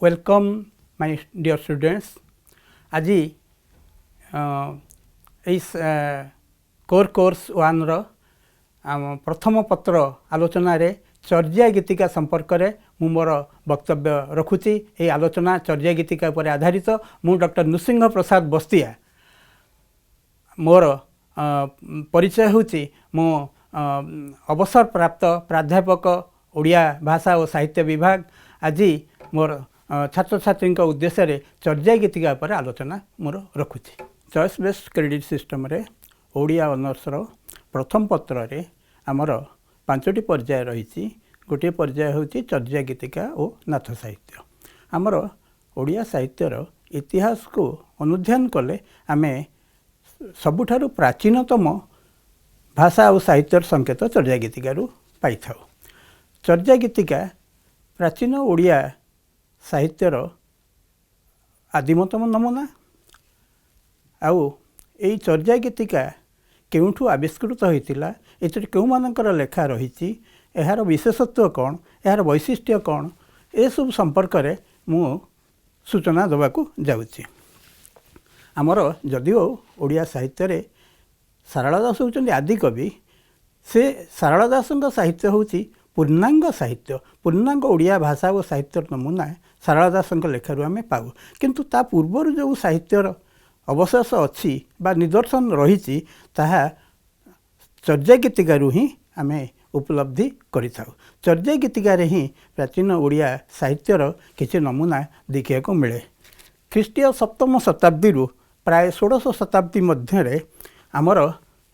Welcome, my dear students. ଆଜି ଏଇ core course ୱାନ୍ର ଆମ ପ୍ରଥମ ପତ୍ର ଆଲୋଚନାରେ ଚର୍ଯ୍ୟା ଗୀତିକା ସମ୍ପର୍କରେ ମୁଁ ମୋର ବକ୍ତବ୍ୟ ରଖୁଛି। ଏହି ଆଲୋଚନା ଚର୍ଯ୍ୟା ଗୀତିକା ଉପରେ ଆଧାରିତ। ମୁଁ ଡକ୍ଟର ନୃସିଂହ ପ୍ରସାଦ ବସ୍ତିଆ। ମୋର ପରିଚୟ ହେଉଛି, ମୁଁ ଅବସରପ୍ରାପ୍ତ ପ୍ରାଧ୍ୟାପକ, ଓଡ଼ିଆ ଭାଷା ଓ ସାହିତ୍ୟ ବିଭାଗ। ଆଜି ମୋର ଛାତ୍ରଛାତ୍ରୀଙ୍କ ଉଦ୍ଦେଶ୍ୟରେ ଚର୍ଯ୍ୟା ଗୀତିକା ଉପରେ ଆଲୋଚନା ମୋର ରଖୁଛି। ଚଏସ୍ ବେସ୍ କ୍ରେଡ଼ିଟ୍ ସିଷ୍ଟମରେ ଓଡ଼ିଆ ଅନର୍ସର ପ୍ରଥମ ପତ୍ରରେ ଆମର ପାଞ୍ଚଟି ପର୍ଯ୍ୟାୟ ରହିଛି। ଗୋଟିଏ ପର୍ଯ୍ୟାୟ ହେଉଛି ଚର୍ଯ୍ୟା ଗୀତିକା ଓ ନାଥ ସାହିତ୍ୟ। ଆମର ଓଡ଼ିଆ ସାହିତ୍ୟର ଇତିହାସକୁ ଅନୁଧ୍ୟାନ କଲେ ଆମେ ସବୁଠାରୁ ପ୍ରାଚୀନତମ ଭାଷା ଆଉ ସାହିତ୍ୟର ସଂକେତ ଚର୍ଯ୍ୟା ଗୀତିକାରୁ ପାଇଥାଉ। ଚର୍ଯ୍ୟା ଗୀତିକା ପ୍ରାଚୀନ ଓଡ଼ିଆ ସାହିତ୍ୟର ଆଦିମତମ ନମୁନା। ଆଉ ଏଇ ଚର୍ଯ୍ୟା ଗୀତିକା କେଉଁଠୁ ଆବିଷ୍କୃତ ହୋଇଥିଲା, ଏଥିରେ କେଉଁମାନଙ୍କର ଲେଖା ରହିଛି, ଏହାର ବିଶେଷତ୍ୱ କ'ଣ, ଏହାର ବୈଶିଷ୍ଟ୍ୟ କ'ଣ, ଏସବୁ ସମ୍ପର୍କରେ ମୁଁ ସୂଚନା ଦେବାକୁ ଯାଉଛି। ଆମର ଯଦିଓ ଓଡ଼ିଆ ସାହିତ୍ୟରେ ସାରଳା ଦାସ ହେଉଛନ୍ତି ଆଦିକବି, ସେ ସାରଳା ଦାସଙ୍କ ସାହିତ୍ୟ ହେଉଛି ପୂର୍ଣ୍ଣାଙ୍ଗ ସାହିତ୍ୟ। ପୂର୍ଣ୍ଣାଙ୍ଗ ଓଡ଼ିଆ ଭାଷା ଓ ସାହିତ୍ୟର ନମୁନା ସାରଳା ଦାସଙ୍କ ଲେଖାରୁ ଆମେ ପାଉ। କିନ୍ତୁ ତା ପୂର୍ବରୁ ଯେଉଁ ସାହିତ୍ୟର ଅବଶେଷ ଅଛି ବା ନିଦର୍ଶନ ରହିଛି, ତାହା ଚର୍ଯ୍ୟା ଗୀତିକାରୁ ହିଁ ଆମେ ଉପଲବ୍ଧି କରିଥାଉ। ଚର୍ଯ୍ୟା ଗୀତିକାରେ ହିଁ ପ୍ରାଚୀନ ଓଡ଼ିଆ ସାହିତ୍ୟର କିଛି ନମୁନା ଦେଖିବାକୁ ମିଳେ। ଖ୍ରୀଷ୍ଟୀୟ ସପ୍ତମ ଶତାବ୍ଦୀରୁ ପ୍ରାୟ ଷୋଡ଼ଶ ଶତାବ୍ଦୀ ମଧ୍ୟରେ ଆମର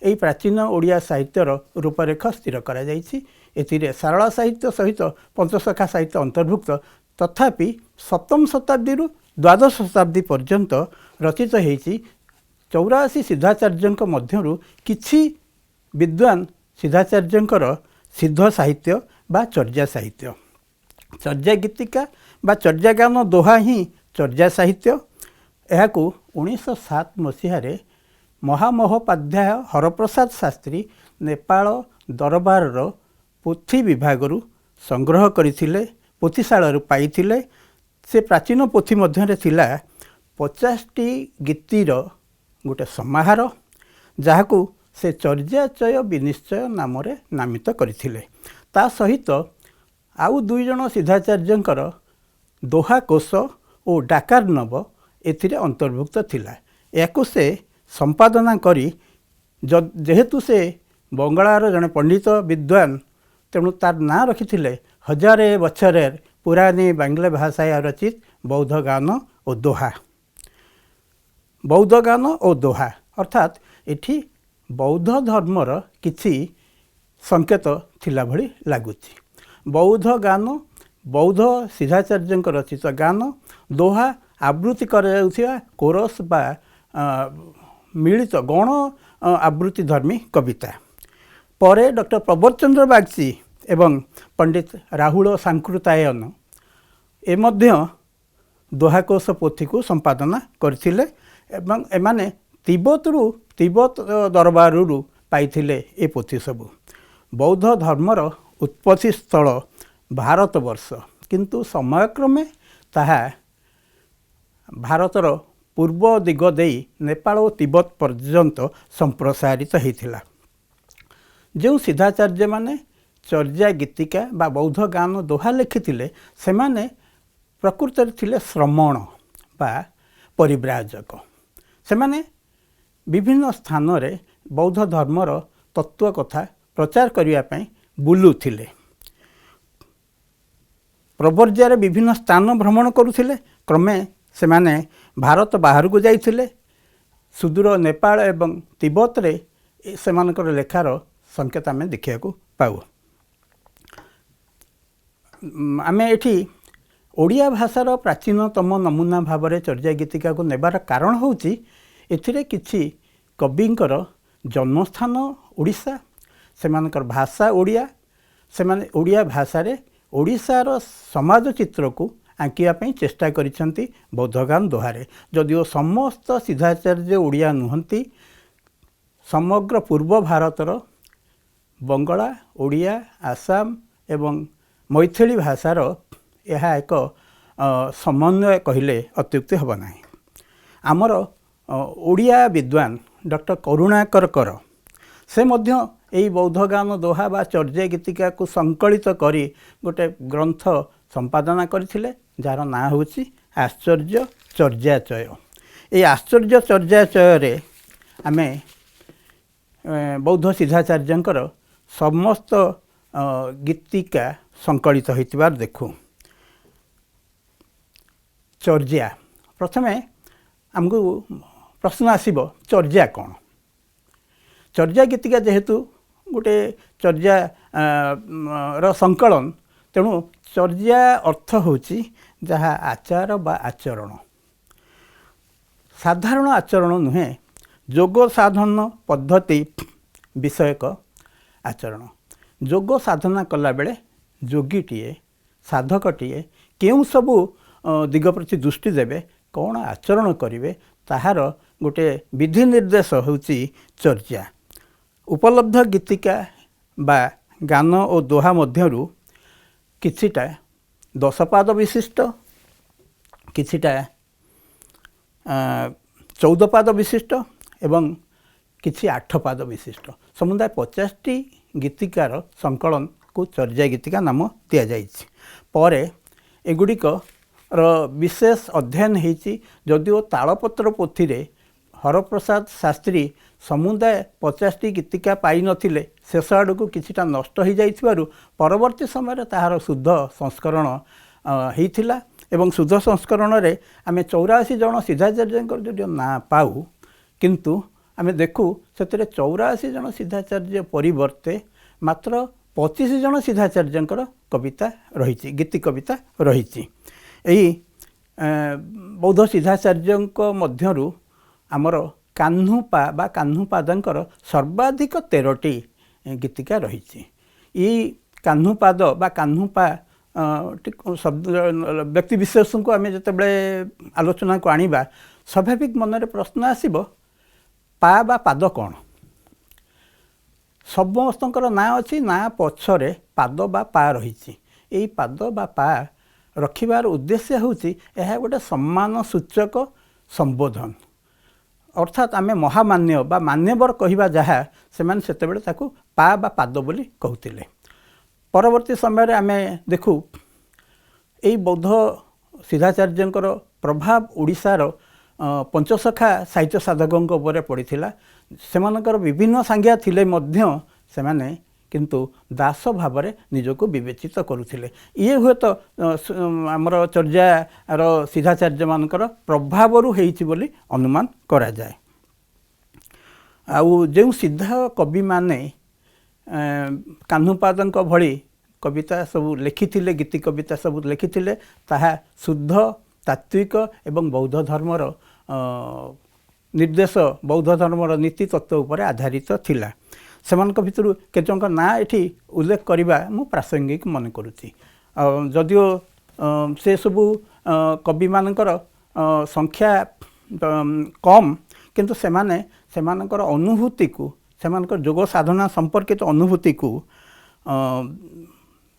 ଏହି ପ୍ରାଚୀନ ଓଡ଼ିଆ ସାହିତ୍ୟର ରୂପରେଖ ସ୍ଥିର କରାଯାଇଛି। ଏଥିରେ ସାରଳା ସାହିତ୍ୟ ସହିତ ପଞ୍ଚସଖା ସାହିତ୍ୟ ଅନ୍ତର୍ଭୁକ୍ତ। ତଥାପି ସପ୍ତମ ଶତାବ୍ଦୀରୁ ଦ୍ୱାଦଶ ଶତାବ୍ଦୀ ପର୍ଯ୍ୟନ୍ତ ରଚିତ ହେଇଛି 84 ସିଦ୍ଧାଚାର୍ଯ୍ୟଙ୍କ ମଧ୍ୟରୁ କିଛି ବିଦ୍ୱାନ ସିଦ୍ଧାଚାର୍ଯ୍ୟଙ୍କର ସିଦ୍ଧ ସାହିତ୍ୟ ବା ଚର୍ଯ୍ୟା ସାହିତ୍ୟ। ଚର୍ଯ୍ୟା ଗୀତିକା ବା ଚର୍ଯ୍ୟାଗାନ ଦୋହା ହିଁ ଚର୍ଯ୍ୟା ସାହିତ୍ୟ। ଏହାକୁ 1907 ମସିହାରେ ମହାମହୋପାଧ୍ୟାୟ ହରପ୍ରସାଦ ଶାସ୍ତ୍ରୀ ନେପାଳ ଦରବାରର ପୋଥି ବିଭାଗରୁ ସଂଗ୍ରହ କରିଥିଲେ, ପୋଥିଶାଳାରୁ ପାଇଥିଲେ। ସେ ପ୍ରାଚୀନ ପୋଥି ମଧ୍ୟରେ ଥିଲା 50ଟି ଗୀତିର ଗୋଟେ ସମାହାର, ଯାହାକୁ ସେ ଚର୍ଯ୍ୟାଚୟ ବିନିଶ୍ଚୟ ନାମରେ ନାମିତ କରିଥିଲେ। ତା ସହିତ ଆଉ ଦୁଇ ଜଣ ସିଦ୍ଧାଚାର୍ଯ୍ୟଙ୍କର ଦୋହା କୋଷ ଓ ଡାକାର୍ଣ୍ଣବ ଏଥିରେ ଅନ୍ତର୍ଭୁକ୍ତ ଥିଲା। ଏହାକୁ ସେ ସମ୍ପାଦନା କରି, ଯେହେତୁ ସେ ବଙ୍ଗଳାର ଜଣେ ପଣ୍ଡିତ ବିଦ୍ୱାନ, ତେଣୁ ତାର ନାଁ ରଖିଥିଲେ ହଜାରେ ବଛରେର ପୁରାନି ବାଂଲା ଭାଷାୟ ରଚିତ ବୌଦ୍ଧ ଗାନ ଓ ଦୋହା। ବୌଦ୍ଧ ଗାନ ଓ ଦୋହା, ଅର୍ଥାତ୍ ଏଠି ବୌଦ୍ଧ ଧର୍ମର କିଛି ସଂକେତ ଥିଲା ଭଳି ଲାଗୁଛି। ବୌଦ୍ଧ ଗାନ, ବୌଦ୍ଧ ସିଦ୍ଧାଚାର୍ଯ୍ୟଙ୍କ ରଚିତ ଗାନ, ଦୋହା ଆବୃତ୍ତି କରାଯାଉଥିବା କୋରସ୍ ବା ମିଳିତ ଗଣ ଆବୃତ୍ତି ଧର୍ମୀ କବିତା। ପରେ ଡକ୍ଟର ପ୍ରବୋଧ ଚନ୍ଦ୍ର ବାଗଚୀ ଏବଂ ପଣ୍ଡିତ ରାହୁଳ ସାଙ୍କୃତାୟନ ଏ ମଧ୍ୟ ଦୋହାକୋଷ ପୋଥିକୁ ସମ୍ପାଦନା କରିଥିଲେ ଏବଂ ଏମାନେ ତିବ୍ବତ ଦରବାରରୁ ପାଇଥିଲେ ଏ ପୋଥି ସବୁ। ବୌଦ୍ଧ ଧର୍ମର ଉତ୍ପତ୍ତି ସ୍ଥଳ ଭାରତବର୍ଷ, କିନ୍ତୁ ସମୟକ୍ରମେ ତାହା ଭାରତର ପୂର୍ବ ଦିଗ ଦେଇ ନେପାଳ ଓ ତିବ୍ବତ ପର୍ଯ୍ୟନ୍ତ ସମ୍ପ୍ରସାରିତ ହୋଇଥିଲା। ଯେଉଁ ସିଦ୍ଧାଚାର୍ଯ୍ୟମାନେ ଚର୍ଯ୍ୟା ଗୀତିକା ବା ବୌଦ୍ଧ ଗାନ ଦୋହା ଲେଖିଥିଲେ, ସେମାନେ ପ୍ରକୃତରେ ଥିଲେ ଶ୍ରମଣ ବା ପରିବ୍ରାଜକ। ସେମାନେ ବିଭିନ୍ନ ସ୍ଥାନରେ ବୌଦ୍ଧ ଧର୍ମର ତତ୍ତ୍ୱ କଥା ପ୍ରଚାର କରିବା ପାଇଁ ବୁଲୁଥିଲେ। ପ୍ରବ୍ରଜ୍ୟାରେ ବିଭିନ୍ନ ସ୍ଥାନ ଭ୍ରମଣ କରୁଥିଲେ। କ୍ରମେ ସେମାନେ ଭାରତ ବାହାରକୁ ଯାଇଥିଲେ। ସୁଦୂର ନେପାଳ ଏବଂ ତିବ୍ବତରେ ସେମାନଙ୍କର ଲେଖାର ସଂକେତ ଆମେ ଦେଖିବାକୁ ପାଉ। ଆମେ ଏଠି ଓଡ଼ିଆ ଭାଷାର ପ୍ରାଚୀନତମ ନମୁନା ଭାବରେ ଚର୍ଯ୍ୟା ଗୀତିକାକୁ ନେବାର କାରଣ ହେଉଛି, ଏଥିରେ କିଛି କବିଙ୍କର ଜନ୍ମସ୍ଥାନ ଓଡ଼ିଶା, ସେମାନଙ୍କର ଭାଷା ଓଡ଼ିଆ, ସେମାନେ ଓଡ଼ିଆ ଭାଷାରେ ଓଡ଼ିଶାର ସମାଜ ଚିତ୍ରକୁ ଆଙ୍କିବା ପାଇଁ ଚେଷ୍ଟା କରିଛନ୍ତି ବୌଦ୍ଧଗାନ ଦୋହାରେ। ଯଦିଓ ସମସ୍ତ ସିଦ୍ଧାଚାର୍ଯ୍ୟ ଓଡ଼ିଆ ନୁହନ୍ତି, ସମଗ୍ର ପୂର୍ବ ଭାରତର ବଙ୍ଗଳା, ଓଡ଼ିଆ, ଆସାମ ଏବଂ ମୈଥିଳୀ ଭାଷାର ଏହା ଏକ ସମନ୍ୱୟ କହିଲେ ଅତ୍ୟୁକ୍ତି ହେବ ନାହିଁ। ଆମର ଓଡ଼ିଆ ବିଦ୍ୱାନ ଡକ୍ଟର କରୁଣାକର କର, ସେ ମଧ୍ୟ ଏହି ବୌଦ୍ଧ ଗାନ ଦୋହା ବା ଚର୍ଯ୍ୟା ଗୀତିକାକୁ ସଂକଳିତ କରି ଗୋଟେ ଗ୍ରନ୍ଥ ସମ୍ପାଦନା କରିଥିଲେ, ଯାହାର ନାଁ ହେଉଛି ଆଶ୍ଚର୍ଯ୍ୟ ଚର୍ଯ୍ୟାଚୟ। ଏହି ଆଶ୍ଚର୍ଯ୍ୟ ଚର୍ଯ୍ୟାଚୟରେ ଆମେ ବୌଦ୍ଧ ସିଦ୍ଧାଚାର୍ଯ୍ୟଙ୍କର ସମସ୍ତ ଗୀତିକା ସଂକଳିତ ହୋଇଥିବାର ଦେଖୁ। ଚର୍ଯ୍ୟା, ପ୍ରଥମେ ଆମକୁ ପ୍ରଶ୍ନ ଆସିବ ଚର୍ଯ୍ୟା କ'ଣ? ଚର୍ଯ୍ୟା ଗୀତିକା ଯେହେତୁ ଗୋଟେ ଚର୍ଯ୍ୟା ର ସଂକଳନ, ତେଣୁ ଚର୍ଯ୍ୟା ଅର୍ଥ ହେଉଛି ଯାହା ଆଚାର ବା ଆଚରଣ, ସାଧାରଣ ଆଚରଣ ନୁହେଁ, ଯୋଗ ସାଧନ ପଦ୍ଧତି ବିଷୟକ ଆଚରଣ। ଯୋଗ ସାଧନା କଲାବେଳେ ଯୋଗୀଟିଏ, ସାଧକଟିଏ କେଉଁ ସବୁ ଦିଗ ପ୍ରତି ଦୃଷ୍ଟି ଦେବେ, କ'ଣ ଆଚରଣ କରିବେ, ତାହାର ଗୋଟେ ବିଧି ନିର୍ଦ୍ଦେଶ ହେଉଛି ଚର୍ଯ୍ୟା। ଉପଲବ୍ଧ ଗୀତିକା ବା ଗାନ ଓ ଦୋହା ମଧ୍ୟରୁ କିଛିଟା 10 ପାଦ ବିଶିଷ୍ଟ, କିଛିଟା 14 ପାଦ ବିଶିଷ୍ଟ ଏବଂ କିଛି 8 ପାଦ ବିଶିଷ୍ଟ, ସମୁଦାୟ 50ଟି ଗୀତିକାର ସଂକଳନକୁ ଚର୍ଯ୍ୟା ଗୀତିକା ନାମ ଦିଆଯାଇଛି। ପରେ ଏଗୁଡ଼ିକର ବିଶେଷ ଅଧ୍ୟୟନ ହେଇଛି। ଯଦିଓ ତାଳପତ୍ର ପୋଥିରେ ହରପ୍ରସାଦ ଶାସ୍ତ୍ରୀ ସମୁଦାୟ 50ଟି ଗୀତିକା ପାଇନଥିଲେ, ଶେଷ ଆଡ଼କୁ କିଛିଟା ନଷ୍ଟ ହୋଇଯାଇଥିବାରୁ ପରବର୍ତ୍ତୀ ସମୟରେ ତାହାର ଶୁଦ୍ଧ ସଂସ୍କରଣ ହେଇଥିଲା ଏବଂ ଶୁଦ୍ଧ ସଂସ୍କରଣରେ ଆମେ 84 ଜଣ ସିଦ୍ଧାଚାର୍ଯ୍ୟଙ୍କର ଯଦିଓ ନାଁ ପାଉ, କିନ୍ତୁ ଆମେ ଦେଖୁ ସେଥିରେ 84 ଜଣ ସିଦ୍ଧାଚାର୍ଯ୍ୟ ପରିବର୍ତ୍ତେ ମାତ୍ର 25 ଜଣ ସିଦ୍ଧାଚାର୍ଯ୍ୟଙ୍କର କବିତା ରହିଛି, ଗୀତି କବିତା ରହିଛି। ଏହି ବୌଦ୍ଧ ସିଦ୍ଧାଚାର୍ଯ୍ୟଙ୍କ ମଧ୍ୟରୁ ଆମର କାହ୍ନୁପା ବା କାହ୍ନୁପାଦଙ୍କର ସର୍ବାଧିକ 13ଟି ଗୀତିକା ରହିଛି। ଏଇ କାହ୍ନୁପାଦ ବା କାହ୍ନୁପା ଶବ୍ଦ ବ୍ୟକ୍ତିବିଶେଷଙ୍କୁ ଆମେ ଯେତେବେଳେ ଆଲୋଚନାକୁ ଆଣିବା, ସ୍ୱାଭାବିକ ମନରେ ପ୍ରଶ୍ନ ଆସିବ ପା ବା ପାଦ କ'ଣ? ସମସ୍ତଙ୍କର ନାଁ ଅଛି, ନାଁ ପଛରେ ପାଦ ବା ପା ରହିଛି। ଏଇ ପାଦ ବା ପା ରଖିବାର ଉଦ୍ଦେଶ୍ୟ ହେଉଛି ଏହା ଗୋଟେ ସମ୍ମାନ ସୂଚକ ସମ୍ବୋଧନ, ଅର୍ଥାତ୍ ଆମେ ମହାମାନ୍ୟ ବା ମାନ୍ୟବର କହିବା ଯାହା, ସେମାନେ ସେତେବେଳେ ତାକୁ ପା ବା ପାଦ ବୋଲି କହୁଥିଲେ। ପରବର୍ତ୍ତୀ ସମୟରେ ଆମେ ଦେଖୁ ଏଇ ବୌଦ୍ଧ ସିଦ୍ଧାଚାର୍ଯ୍ୟଙ୍କର ପ୍ରଭାବ ଓଡ଼ିଶାର ପଞ୍ଚସଖା ସାହିତ୍ୟ ସାଧକଙ୍କ ଉପରେ ପଡ଼ିଥିଲା। ସେମାନଙ୍କର ବିଭିନ୍ନ ସାଙ୍ଗିଆ ଥିଲେ ମଧ୍ୟ ସେମାନେ କିନ୍ତୁ ଦାସ ଭାବରେ ନିଜକୁ ବିବେଚିତ କରୁଥିଲେ। ଇଏ ହୁଏତ ଆମର ଚର୍ଯ୍ୟାର ସିଦ୍ଧାଚାର୍ଯ୍ୟମାନଙ୍କର ପ୍ରଭାବରୁ ହେଇଛି ବୋଲି ଅନୁମାନ କରାଯାଏ। ଆଉ ଯେଉଁ ସିଦ୍ଧ କବିମାନେ କାହ୍ନୁପାଦଙ୍କ ଭଳି କବିତା ସବୁ ଲେଖିଥିଲେ, ଗୀତି କବିତା ସବୁ ଲେଖିଥିଲେ, ତାହା ଶୁଦ୍ଧ ତାତ୍ତ୍ୱିକ ଏବଂ ବୌଦ୍ଧ ଧର୍ମର ନିର୍ଦ୍ଦେଶ, ବୌଦ୍ଧ ଧର୍ମର ନୀତି ତତ୍ତ୍ୱ ଉପରେ ଆଧାରିତ ଥିଲା। ସେମାନଙ୍କ ଭିତରୁ କେତେଜଣଙ୍କ ନାଁ ଏଠି ଉଲ୍ଲେଖ କରିବା ମୁଁ ପ୍ରାସଙ୍ଗିକ ମନେ କରୁଛି। ଯଦିଓ ସେସବୁ କବିମାନଙ୍କର ସଂଖ୍ୟା କମ୍, କିନ୍ତୁ ସେମାନେ ସେମାନଙ୍କର ଅନୁଭୂତିକୁ, ସେମାନଙ୍କର ଯୋଗ ସାଧନା ସମ୍ପର୍କିତ ଅନୁଭୂତିକୁ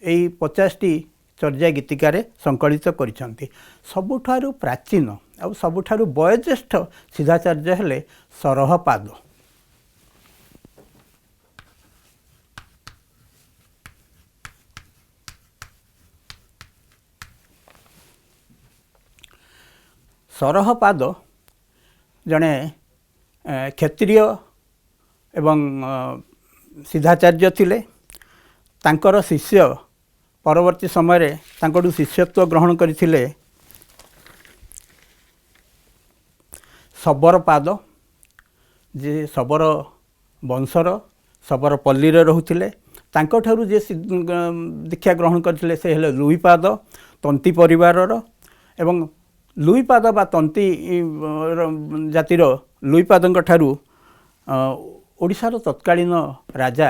ଏଇ 50ଟି ଚର୍ଯ୍ୟା ଗୀତିକାରେ ସଂକଳିତ କରିଛନ୍ତି। ସବୁଠାରୁ ପ୍ରାଚୀନ ଆଉ ସବୁଠାରୁ ବୟୋଜ୍ୟେଷ୍ଠ ସିଦ୍ଧାଚାର୍ଯ୍ୟ ହେଲେ ସରହପାଦ। ସରହପାଦ ଜଣେ କ୍ଷତ୍ରିୟ ଏବଂ ସିଦ୍ଧାଚାର୍ଯ୍ୟ ଥିଲେ। ତାଙ୍କର ଶିଷ୍ୟ ପରବର୍ତ୍ତୀ ସମୟରେ ତାଙ୍କଠୁ ଶିଷ୍ୟତ୍ୱ ଗ୍ରହଣ କରିଥିଲେ ଶବରପାଦ, ଯିଏ ଶବର ବଂଶର, ଶବର ପଲ୍ଲୀରେ ରହୁଥିଲେ। ତାଙ୍କଠାରୁ ଯିଏ ଦୀକ୍ଷା ଗ୍ରହଣ କରିଥିଲେ ସେ ହେଲେ ଲୁଇପାଦ, ତନ୍ତୀ ପରିବାରର। ଏବଂ ଲୁଇପାଦ ବା ତନ୍ତୀ ଜାତିର ଲୁଇପାଦଙ୍କ ଠାରୁ ଓଡ଼ିଶାର ତତ୍କାଳୀନ ରାଜା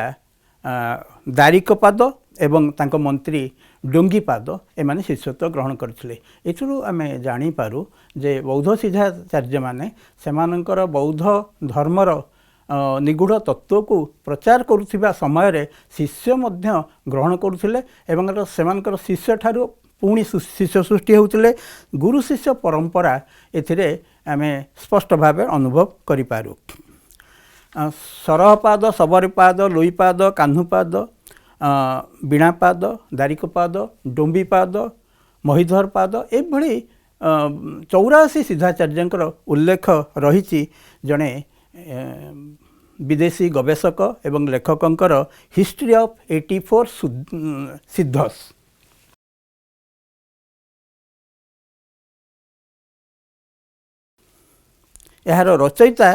ଦାରିକପାଦ ଏବଂ ତାଙ୍କ ମନ୍ତ୍ରୀ ଡୁଙ୍ଗିପାଦ ଏମାନେ ଶିଷ୍ୟତ୍ୱ ଗ୍ରହଣ କରିଥିଲେ। ଏଥିରୁ ଆମେ ଜାଣିପାରୁ ଯେ ବୌଦ୍ଧ ସିଦ୍ଧାଚାର୍ଯ୍ୟମାନେ ସେମାନଙ୍କର ବୌଦ୍ଧ ଧର୍ମର ନିଗୂଢ଼ ତତ୍ତ୍ୱକୁ ପ୍ରଚାର କରୁଥିବା ସମୟରେ ଶିଷ୍ୟ ମଧ୍ୟ ଗ୍ରହଣ କରୁଥିଲେ ଏବଂ ସେମାନଙ୍କର ଶିଷ୍ୟଠାରୁ ପୁଣି ଶିଷ୍ୟ ସୃଷ୍ଟି ହେଉଥିଲେ। ଗୁରୁ ଶିଷ୍ୟ ପରମ୍ପରା ଏଥିରେ ଆମେ ସ୍ପଷ୍ଟ ଭାବେ ଅନୁଭବ କରିପାରୁ। ସରହପାଦ, ଶବରୀପାଦ, ଲୁଇପାଦ, କାହ୍ନୁପାଦ, ବୀଣାପାଦ, ଦାରିକପାଦ, ଡୋମ୍ବିପାଦ, ମହିଧର ପାଦ, ଏଭଳି 84 ସିଦ୍ଧାଚାର୍ଯ୍ୟଙ୍କର ଉଲ୍ଲେଖ ରହିଛି ଜଣେ ବିଦେଶୀ ଗବେଷକ ଏବଂ ଲେଖକଙ୍କର ହିଷ୍ଟ୍ରି ଅଫ୍ 84 ସିଦ୍ଧସ୍। ଏହାର ରଚୟିତା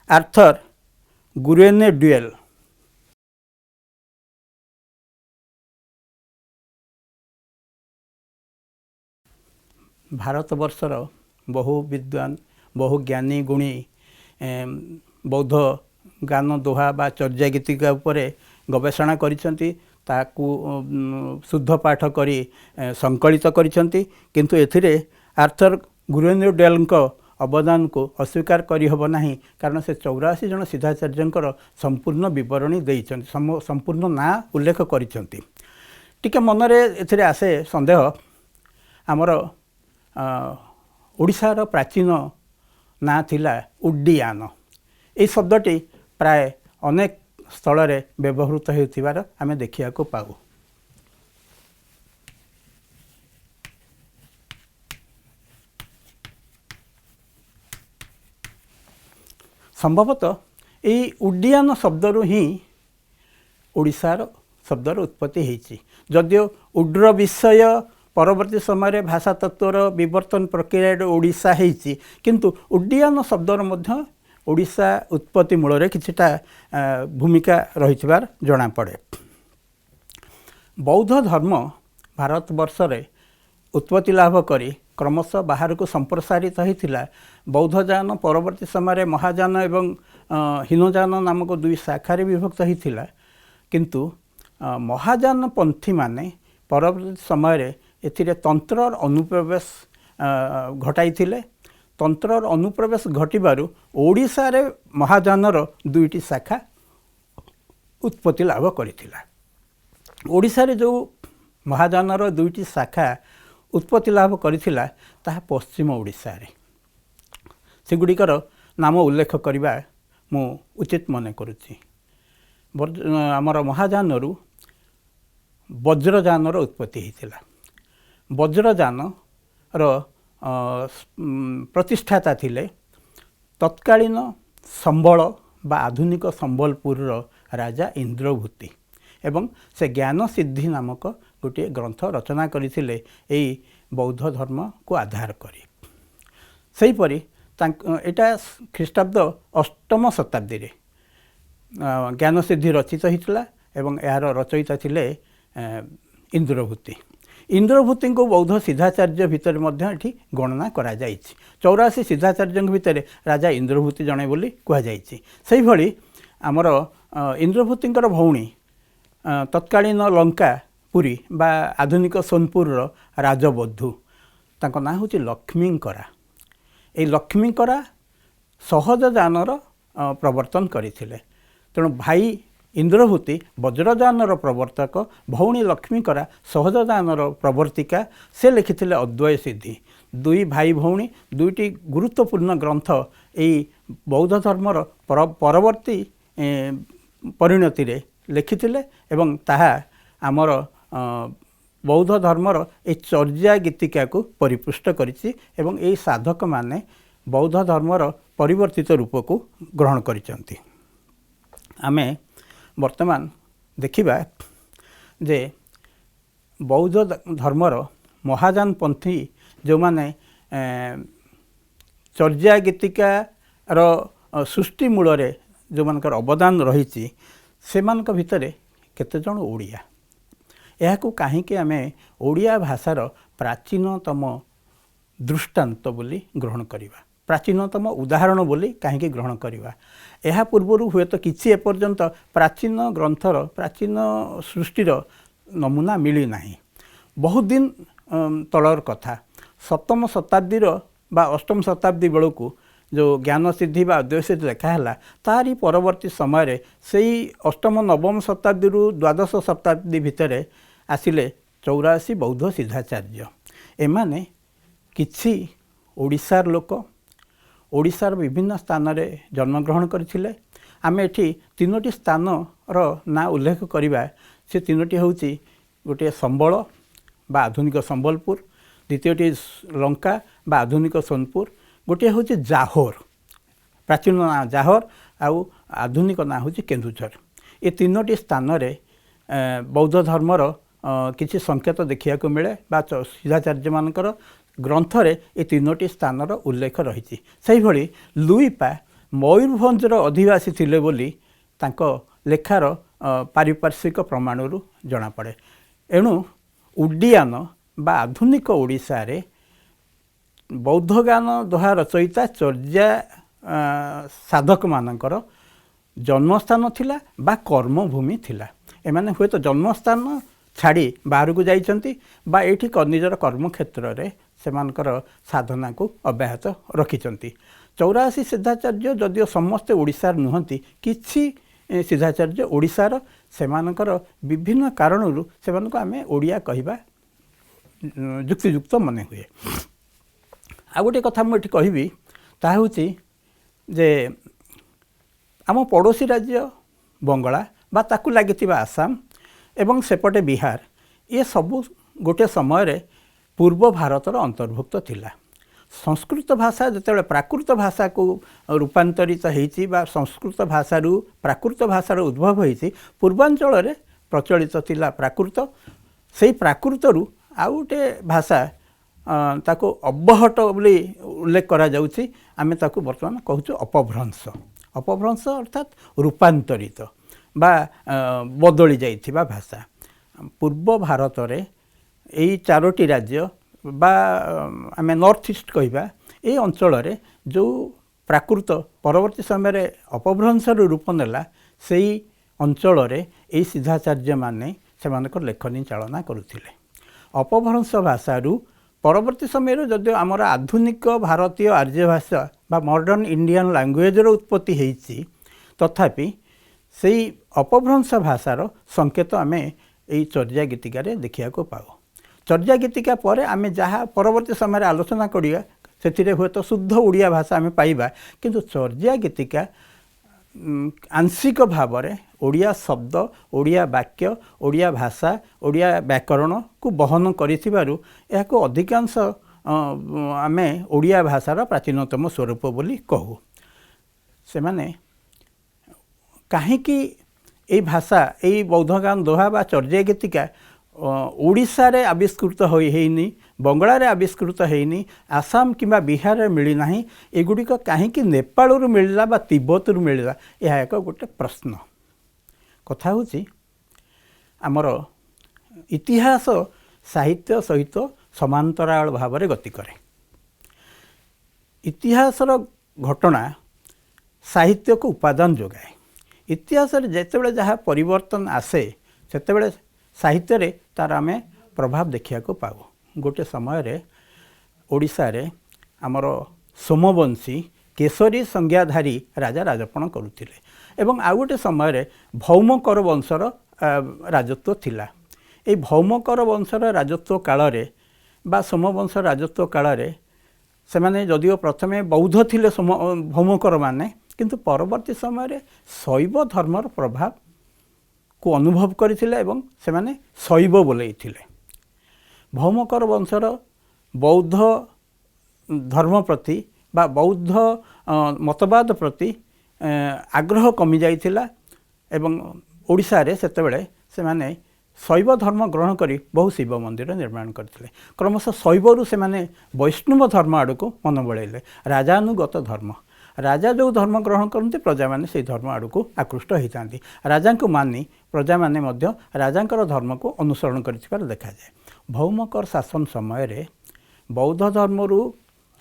ଆର୍ଥର ଗୁରେନେ ଡୁଏଲ୍। ଭାରତବର୍ଷର ବହୁ ବିଦ୍ୱାନ, ବହୁ ଜ୍ଞାନୀ ଗୁଣୀ ବୌଦ୍ଧ ଗାନ ଦୋହା ବା ଚର୍ଯ୍ୟା ଗୀତିକା ଉପରେ ଗବେଷଣା କରିଛନ୍ତି, ତାକୁ ଶୁଦ୍ଧ ପାଠ କରି ସଂକଳିତ କରିଛନ୍ତି। କିନ୍ତୁ ଏଥିରେ ଆର୍ଥର ଗୁରେନେ ଡୁଏଲ୍ଙ୍କ ଅବଦାନକୁ ଅସ୍ୱୀକାର କରିହେବ ନାହିଁ, କାରଣ ସେ 84 ଜଣ ସିଦ୍ଧାଚାର୍ଯ୍ୟଙ୍କର ସମ୍ପୂର୍ଣ୍ଣ ବିବରଣୀ ଦେଇଛନ୍ତି, ସମ୍ପୂର୍ଣ୍ଣ ନାଁ ଉଲ୍ଲେଖ କରିଛନ୍ତି। ଟିକେ ମନରେ ଏଥିରେ ଆସେ ସନ୍ଦେହ, ଆମର ଓଡ଼ିଶାର ପ୍ରାଚୀନ ନାଁ ଥିଲା ଉଡ୍ଡିୟାନ। ଏହି ଶବ୍ଦଟି ପ୍ରାୟ ଅନେକ ସ୍ଥଳରେ ବ୍ୟବହୃତ ହେଉଥିବାର ଆମେ ଦେଖିବାକୁ ପାଉ। ସମ୍ଭବତଃ ଏଇ ଉଡ୍ଡିୟାନ ଶବ୍ଦରୁ ହିଁ ଓଡ଼ିଶାର ଶବ୍ଦର ଉତ୍ପତ୍ତି ହେଇଛି। ଯଦିଓ ଉଡ୍ର ବିଷୟ ପରବର୍ତ୍ତୀ ସମୟରେ ଭାଷାତତ୍ତ୍ୱର ବିବର୍ତ୍ତନ ପ୍ରକ୍ରିୟାରେ ଓଡ଼ିଶା ହେଇଛି, କିନ୍ତୁ ଉଡ୍ଡିୟାନ ଶବ୍ଦର ମଧ୍ୟ ଓଡ଼ିଶା ଉତ୍ପତ୍ତି ମୂଳରେ କିଛିଟା ଭୂମିକା ରହିଥିବାର ଜଣାପଡ଼େ। ବୌଦ୍ଧ ଧର୍ମ ଭାରତବର୍ଷରେ ଉତ୍ପତ୍ତି ଲାଭ କରି କ୍ରମଶଃ ବାହାରକୁ ସମ୍ପ୍ରସାରିତ ହୋଇଥିଲା। ବୌଦ୍ଧଯାନ ପରବର୍ତ୍ତୀ ସମୟରେ ମହାଯାନ ଏବଂ ହୀନଯାନ ନାମକ ଦୁଇ ଶାଖାରେ ବିଭକ୍ତ ହୋଇଥିଲା। କିନ୍ତୁ ମହାଯାନ ପନ୍ଥୀମାନେ ପରବର୍ତ୍ତୀ ସମୟରେ ଏଥିରେ ତନ୍ତ୍ରର ଅନୁପ୍ରବେଶ ଘଟାଇଥିଲେ। ତନ୍ତ୍ରର ଅନୁପ୍ରବେଶ ଘଟିବାରୁ ଓଡ଼ିଶାରେ ମହାଯାନର ଦୁଇଟି ଶାଖା ଉତ୍ପତ୍ତି ଲାଭ କରିଥିଲା। ଓଡ଼ିଶାରେ ଯେଉଁ ମହାଯାନର ଦୁଇଟି ଶାଖା ଉତ୍ପତ୍ତି ଲାଭ କରିଥିଲା ତାହା ପଶ୍ଚିମ ଓଡ଼ିଶାରେ। ସେଗୁଡ଼ିକର ନାମ ଉଲ୍ଲେଖ କରିବା ମୁଁ ଉଚିତ ମନେ କରୁଛି। ଆମର ମହାଯାନରୁ ବଜ୍ରଯାନର ଉତ୍ପତ୍ତି ହୋଇଥିଲା। ବଜ୍ରଯାନର ପ୍ରତିଷ୍ଠାତା ଥିଲେ ତତ୍କାଳୀନ ସମ୍ବଳ ବା ଆଧୁନିକ ସମ୍ବଲପୁରର ରାଜା ଇନ୍ଦ୍ରଭୂତି, ଏବଂ ସେ ଜ୍ଞାନସିଦ୍ଧି ନାମକ ଗୋଟିଏ ଗ୍ରନ୍ଥ ରଚନା କରିଥିଲେ ଏଇ ବୌଦ୍ଧ ଧର୍ମକୁ ଆଧାର କରି। ସେହିପରି ଏଇଟା ଖ୍ରୀଷ୍ଟାବ୍ଦ 8ମ ଶତାବ୍ଦୀରେ ଜ୍ଞାନସିଦ୍ଧି ରଚିତ ହୋଇଥିଲା ଏବଂ ଏହାର ରଚୟିତା ଥିଲେ ଇନ୍ଦ୍ରଭୂତି। ଇନ୍ଦ୍ରଭୂତିଙ୍କୁ ବୌଦ୍ଧ ସିଦ୍ଧାଚାର୍ଯ୍ୟ ଭିତରେ ମଧ୍ୟ ଏଠି ଗଣନା କରାଯାଇଛି। 84 ସିଦ୍ଧାଚାର୍ଯ୍ୟଙ୍କ ଭିତରେ ରାଜା ଇନ୍ଦ୍ରଭୂତି ଜଣେ ବୋଲି କୁହାଯାଇଛି। ସେହିଭଳି ଆମର ଇନ୍ଦ୍ରଭୂତିଙ୍କର ଭଉଣୀ ତତ୍କାଳୀନ ଲଙ୍କା ପୁରୀ ବା ଆଧୁନିକ ସୋନପୁରର ରାଜବଧୂ, ତାଙ୍କ ନାଁ ହେଉଛି ଲକ୍ଷ୍ମୀଙ୍କରା। ଏଇ ଲକ୍ଷ୍ମୀଙ୍କରା ସହଜଯାନର ପ୍ରବର୍ତ୍ତନ କରିଥିଲେ। ତେଣୁ ଭାଇ ଇନ୍ଦ୍ରଭୂତି ବଜ୍ରଯାନର ପ୍ରବର୍ତ୍ତକ, ଭଉଣୀ ଲକ୍ଷ୍ମୀଙ୍କରା ସହଜଯାନର ପ୍ରବର୍ତ୍ତିକା। ସେ ଲେଖିଥିଲେ ଅଦ୍ୱୟ ସିଦ୍ଧି। ଦୁଇ ଭାଇ ଭଉଣୀ ଦୁଇଟି ଗୁରୁତ୍ୱପୂର୍ଣ୍ଣ ଗ୍ରନ୍ଥ ଏଇ ବୌଦ୍ଧ ଧର୍ମର ପରବର୍ତ୍ତୀ ପରିଣତିରେ ଲେଖିଥିଲେ ଏବଂ ତାହା ଆମର ବୌଦ୍ଧ ଧର୍ମର ଏଇ ଚର୍ଯ୍ୟା ଗୀତିକାକୁ ପରିପୁଷ୍ଟ କରିଛି ଏବଂ ଏଇ ସାଧକମାନେ ବୌଦ୍ଧ ଧର୍ମର ପରିବର୍ତ୍ତିତ ରୂପକୁ ଗ୍ରହଣ କରିଛନ୍ତି। ଆମେ ବର୍ତ୍ତମାନ ଦେଖିବା ଯେ ବୌଦ୍ଧ ଧର୍ମର ମହାଯାନ ପନ୍ଥୀ ଯେଉଁମାନେ ଚର୍ଯ୍ୟା ଗୀତିକାର ସୃଷ୍ଟି ମୂଳରେ ଯେଉଁମାନଙ୍କର ଅବଦାନ ରହିଛି ସେମାନଙ୍କ ଭିତରେ କେତେଜଣ ଓଡ଼ିଆ। ଏହାକୁ କାହିଁକି ଆମେ ଓଡ଼ିଆ ଭାଷାର ପ୍ରାଚୀନତମ ଦୃଷ୍ଟାନ୍ତ ବୋଲି ଗ୍ରହଣ କରିବା, ପ୍ରାଚୀନତମ ଉଦାହରଣ ବୋଲି କାହିଁକି ଗ୍ରହଣ କରିବା? ଏହା ପୂର୍ବରୁ ହୁଏତ କିଛି ଏପର୍ଯ୍ୟନ୍ତ ପ୍ରାଚୀନ ଗ୍ରନ୍ଥର ପ୍ରାଚୀନ ସୃଷ୍ଟିର ନମୁନା ମିଳିନାହିଁ। ବହୁତ ଦିନ ତଳର କଥା, 7ମ ଶତାବ୍ଦୀର ବା 8ମ ଶତାବ୍ଦୀ ବେଳକୁ ଯେଉଁ ଜ୍ଞାନସିଦ୍ଧି ବା ଅଦ୍ୱୈସିଦ୍ଧି ଲେଖା ହେଲା, ତାରି ପରବର୍ତ୍ତୀ ସମୟରେ ସେଇ 8ମ 9ମ ଶତାବ୍ଦୀରୁ 12ଶ ଶତାବ୍ଦୀ ଭିତରେ ଆସିଲେ 84 ବୌଦ୍ଧ ସିଦ୍ଧାଚାର୍ଯ୍ୟ। ଏମାନେ କିଛି ଓଡ଼ିଶାର ଲୋକ, ଓଡ଼ିଶାର ବିଭିନ୍ନ ସ୍ଥାନରେ ଜନ୍ମଗ୍ରହଣ କରିଥିଲେ। ଆମେ ଏଠି ତିନୋଟି ସ୍ଥାନର ନାଁ ଉଲ୍ଲେଖ କରିବା। ସେ ତିନୋଟି ହେଉଛି ଗୋଟିଏ ସମ୍ବଳ ବା ଆଧୁନିକ ସମ୍ବଲପୁର, ଦ୍ୱିତୀୟଟି ଲଙ୍କା ବା ଆଧୁନିକ ସୋନପୁର, ଗୋଟିଏ ହେଉଛି ଜାହୋର, ପ୍ରାଚୀନ ନାଁ ଜାହୋର ଆଉ ଆଧୁନିକ ନାଁ ହେଉଛି କେନ୍ଦୁଝର। ଏ ତିନୋଟି ସ୍ଥାନରେ ବୌଦ୍ଧ ଧର୍ମର କିଛି ସଂକେତ ଦେଖିବାକୁ ମିଳେ ବା ସିଦ୍ଧାଚାର୍ଯ୍ୟମାନଙ୍କର ଗ୍ରନ୍ଥରେ ଏ ତିନୋଟି ସ୍ଥାନର ଉଲ୍ଲେଖ ରହିଛି। ସେହିଭଳି ଲୁଇପା ମୟୂରଭଞ୍ଜର ଅଧିବାସୀ ଥିଲେ ବୋଲି ତାଙ୍କ ଲେଖାର ପାରିପାର୍ଶ୍ୱିକ ପ୍ରମାଣରୁ ଜଣାପଡ଼େ। ଏଣୁ ଉଡ୍ଡିଆନ ବା ଆଧୁନିକ ଓଡ଼ିଶାରେ ବୌଦ୍ଧଗାନ ଦୋହା ରଚୟିତା ଚର୍ଯ୍ୟା ସାଧକମାନଙ୍କର ଜନ୍ମସ୍ଥାନ ଥିଲା ବା କର୍ମଭୂମି ଥିଲା। ଏମାନେ ହୁଏତ ଜନ୍ମସ୍ଥାନ ଛାଡ଼ି ବାହାରକୁ ଯାଇଛନ୍ତି ବା ଏଇଠି ନିଜର କର୍ମକ୍ଷେତ୍ରରେ ସେମାନଙ୍କର ସାଧନାକୁ ଅବ୍ୟାହତ ରଖିଛନ୍ତି। 84 ସିଦ୍ଧାଚାର୍ଯ୍ୟ ଯଦିଓ ସମସ୍ତେ ଓଡ଼ିଶାର ନୁହନ୍ତି, କିଛି ସିଦ୍ଧାଚାର୍ଯ୍ୟ ଓଡ଼ିଶାର, ସେମାନଙ୍କର ବିଭିନ୍ନ କାରଣରୁ ସେମାନଙ୍କୁ ଆମେ ଓଡ଼ିଆ କହିବା ଯୁକ୍ତିଯୁକ୍ତ ମନେ ହୁଏ। ଆଉ ଗୋଟିଏ କଥା ମୁଁ ଏଠି କହିବି, ତାହା ହେଉଛି ଯେ ଆମ ପଡ଼ୋଶୀ ରାଜ୍ୟ ବଙ୍ଗଳା ବା ତାକୁ ଲାଗିଥିବା ଆସାମ ଏବଂ ସେପଟେ ବିହାର, ଏ ସବୁ ଗୋଟିଏ ସମୟରେ ପୂର୍ବ ଭାରତର ଅନ୍ତର୍ଭୁକ୍ତ ଥିଲା। ସଂସ୍କୃତ ଭାଷା ଯେତେବେଳେ ପ୍ରାକୃତ ଭାଷାକୁ ରୂପାନ୍ତରିତ ହେଇଛି ବା ସଂସ୍କୃତ ଭାଷାରୁ ପ୍ରାକୃତ ଭାଷାର ଉଦ୍ଭବ ହେଇଛି, ପୂର୍ବାଞ୍ଚଳରେ ପ୍ରଚଳିତ ଥିଲା ପ୍ରାକୃତ। ସେଇ ପ୍ରାକୃତରୁ ଆଉ ଗୋଟେ ଭାଷା, ତାକୁ ଅବହଟ ବୋଲି ଉଲ୍ଲେଖ କରାଯାଉଛି, ଆମେ ତାକୁ ବର୍ତ୍ତମାନ କହୁଛୁ ଅପଭ୍ରଂଶ। ଅପଭ୍ରଂଶ ଅର୍ଥାତ୍ ରୂପାନ୍ତରିତ ବା ବଦଳି ଯାଇଥିବା ଭାଷା। ପୂର୍ବ ଭାରତରେ ଏଇ ଚାରୋଟି ରାଜ୍ୟ ବା ଆମେ ନର୍ଥ ଇଷ୍ଟ କହିବା, ଏଇ ଅଞ୍ଚଳରେ ଯେଉଁ ପ୍ରାକୃତ ପରବର୍ତ୍ତୀ ସମୟରେ ଅପଭ୍ରଂଶର ରୂପ ନେଲା, ସେଇ ଅଞ୍ଚଳରେ ଏଇ ସିଦ୍ଧାଚାର୍ଯ୍ୟମାନେ ସେମାନଙ୍କର ଲେଖନୀ ଚାଳନା କରୁଥିଲେ। ଅପଭ୍ରଂଶ ଭାଷାରୁ ପରବର୍ତ୍ତୀ ସମୟରେ ଯଦିଓ ଆମର ଆଧୁନିକ ଭାରତୀୟ ଆର୍ଯ୍ୟ ଭାଷା ବା ମଡ଼ର୍ଣ୍ଣ ଇଣ୍ଡିଆନ୍ ଲାଙ୍ଗୁଏଜର ଉତ୍ପତ୍ତି ହେଇଛି, ତଥାପି ସେଇ ଅପଭ୍ରଂଶ ଭାଷାର ସଂକେତ ଆମେ ଏଇ ଚର୍ଯ୍ୟା ଗୀତିକାରେ ଦେଖିବାକୁ ପାଉ। ଚର୍ଯ୍ୟା ଗୀତିକା ପରେ ଆମେ ଯାହା ପରବର୍ତ୍ତୀ ସମୟରେ ଆଲୋଚନା କରିବା ସେଥିରେ ହୁଏତ ଶୁଦ୍ଧ ଓଡ଼ିଆ ଭାଷା ଆମେ ପାଇବା, କିନ୍ତୁ ଚର୍ଯ୍ୟା ଗୀତିକା ଆଂଶିକ ଭାବରେ ଓଡ଼ିଆ ଶବ୍ଦ, ଓଡ଼ିଆ ବାକ୍ୟ, ଓଡ଼ିଆ ଭାଷା, ଓଡ଼ିଆ ବ୍ୟାକରଣକୁ ବହନ କରିଥିବାରୁ ଏହାକୁ ଅଧିକାଂଶ ଆମେ ଓଡ଼ିଆ ଭାଷାର ପ୍ରାଚୀନତମ ସ୍ୱରୂପ ବୋଲି କହୁ। ସେମାନେ କାହିଁକି ଏଇ ଭାଷା, ଏଇ ବୌଦ୍ଧଗାନ ଦୋହା ବା ଚର୍ଯ୍ୟା ଗୀତିକା ଓଡ଼ିଶାରେ ଆବିଷ୍କୃତ ହୋଇ ହେଇନି, ବଙ୍ଗଳାରେ ଆବିଷ୍କୃତ ହେଇନି, ଆସାମ କିମ୍ବା ବିହାରରେ ମିଳିନାହିଁ, ଏଗୁଡ଼ିକ କାହିଁକି ନେପାଳରୁ ମିଳିଲା ବା ତିବ୍ବତରୁ ମିଳିଲା, ଏହା ଏକ ଗୋଟେ ପ୍ରଶ୍ନ। କଥା ହେଉଛି ଆମର ଇତିହାସ ସାହିତ୍ୟ ସହିତ ସମାନ୍ତରାଳ ଭାବରେ ଗତି କରେ। ଇତିହାସର ଘଟଣା ସାହିତ୍ୟକୁ ଉପାଦାନ ଯୋଗାଏ। ଇତିହାସରେ ଯେତେବେଳେ ଯାହା ପରିବର୍ତ୍ତନ ଆସେ ସେତେବେଳେ ସାହିତ୍ୟରେ ତାର ଆମେ ପ୍ରଭାବ ଦେଖିବାକୁ ପାଉ। ଗୋଟେ ସମୟରେ ଓଡ଼ିଶାରେ ଆମର ସୋମବଂଶୀ କେଶରୀ ସଂଜ୍ଞାଧାରୀ ରାଜା ରାଜପଣ କରୁଥିଲେ ଏବଂ ଆଉ ଗୋଟେ ସମୟରେ ଭୌମକର ବଂଶର ରାଜତ୍ୱ ଥିଲା। ଏଇ ଭୌମକର ବଂଶର ରାଜତ୍ୱ କାଳରେ ବା ସୋମବଂଶ ରାଜତ୍ୱ କାଳରେ ସେମାନେ ଯଦିଓ ପ୍ରଥମେ ବୌଦ୍ଧ ଥିଲେ ଭୌମକରମାନେ, କିନ୍ତୁ ପରବର୍ତ୍ତୀ ସମୟରେ ଶୈବ ଧର୍ମର ପ୍ରଭାବକୁ ଅନୁଭବ କରିଥିଲେ ଏବଂ ସେମାନେ ଶୈବ ବୋଲେଇଥିଲେ। ଭୌମକର ବଂଶର ବୌଦ୍ଧ ଧର୍ମ ପ୍ରତି ବା ବୌଦ୍ଧ ମତବାଦ ପ୍ରତି ଆଗ୍ରହ କମିଯାଇଥିଲା ଏବଂ ଓଡ଼ିଶାରେ ସେତେବେଳେ ସେମାନେ ଶୈବ ଧର୍ମ ଗ୍ରହଣ କରି ବହୁ ଶିବ ମନ୍ଦିର ନିର୍ମାଣ କରିଥିଲେ। କ୍ରମଶଃ ଶୈବରୁ ସେମାନେ ବୈଷ୍ଣବ ଧର୍ମ ଆଡ଼କୁ ମନ ବଳାଇଲେ। ରାଜାନୁଗତ ଧର୍ମ, ରାଜା ଯେଉଁ ଧର୍ମ ଗ୍ରହଣ କରନ୍ତି ପ୍ରଜାମାନେ ସେଇ ଧର୍ମ ଆଡ଼କୁ ଆକୃଷ୍ଟ ହୋଇଥାନ୍ତି। ରାଜାଙ୍କୁ ମାନି ପ୍ରଜାମାନେ ମଧ୍ୟ ରାଜାଙ୍କର ଧର୍ମକୁ ଅନୁସରଣ କରିଥିବାର ଦେଖାଯାଏ। ଭୌମକର ଶାସନ ସମୟରେ ବୌଦ୍ଧ ଧର୍ମରୁ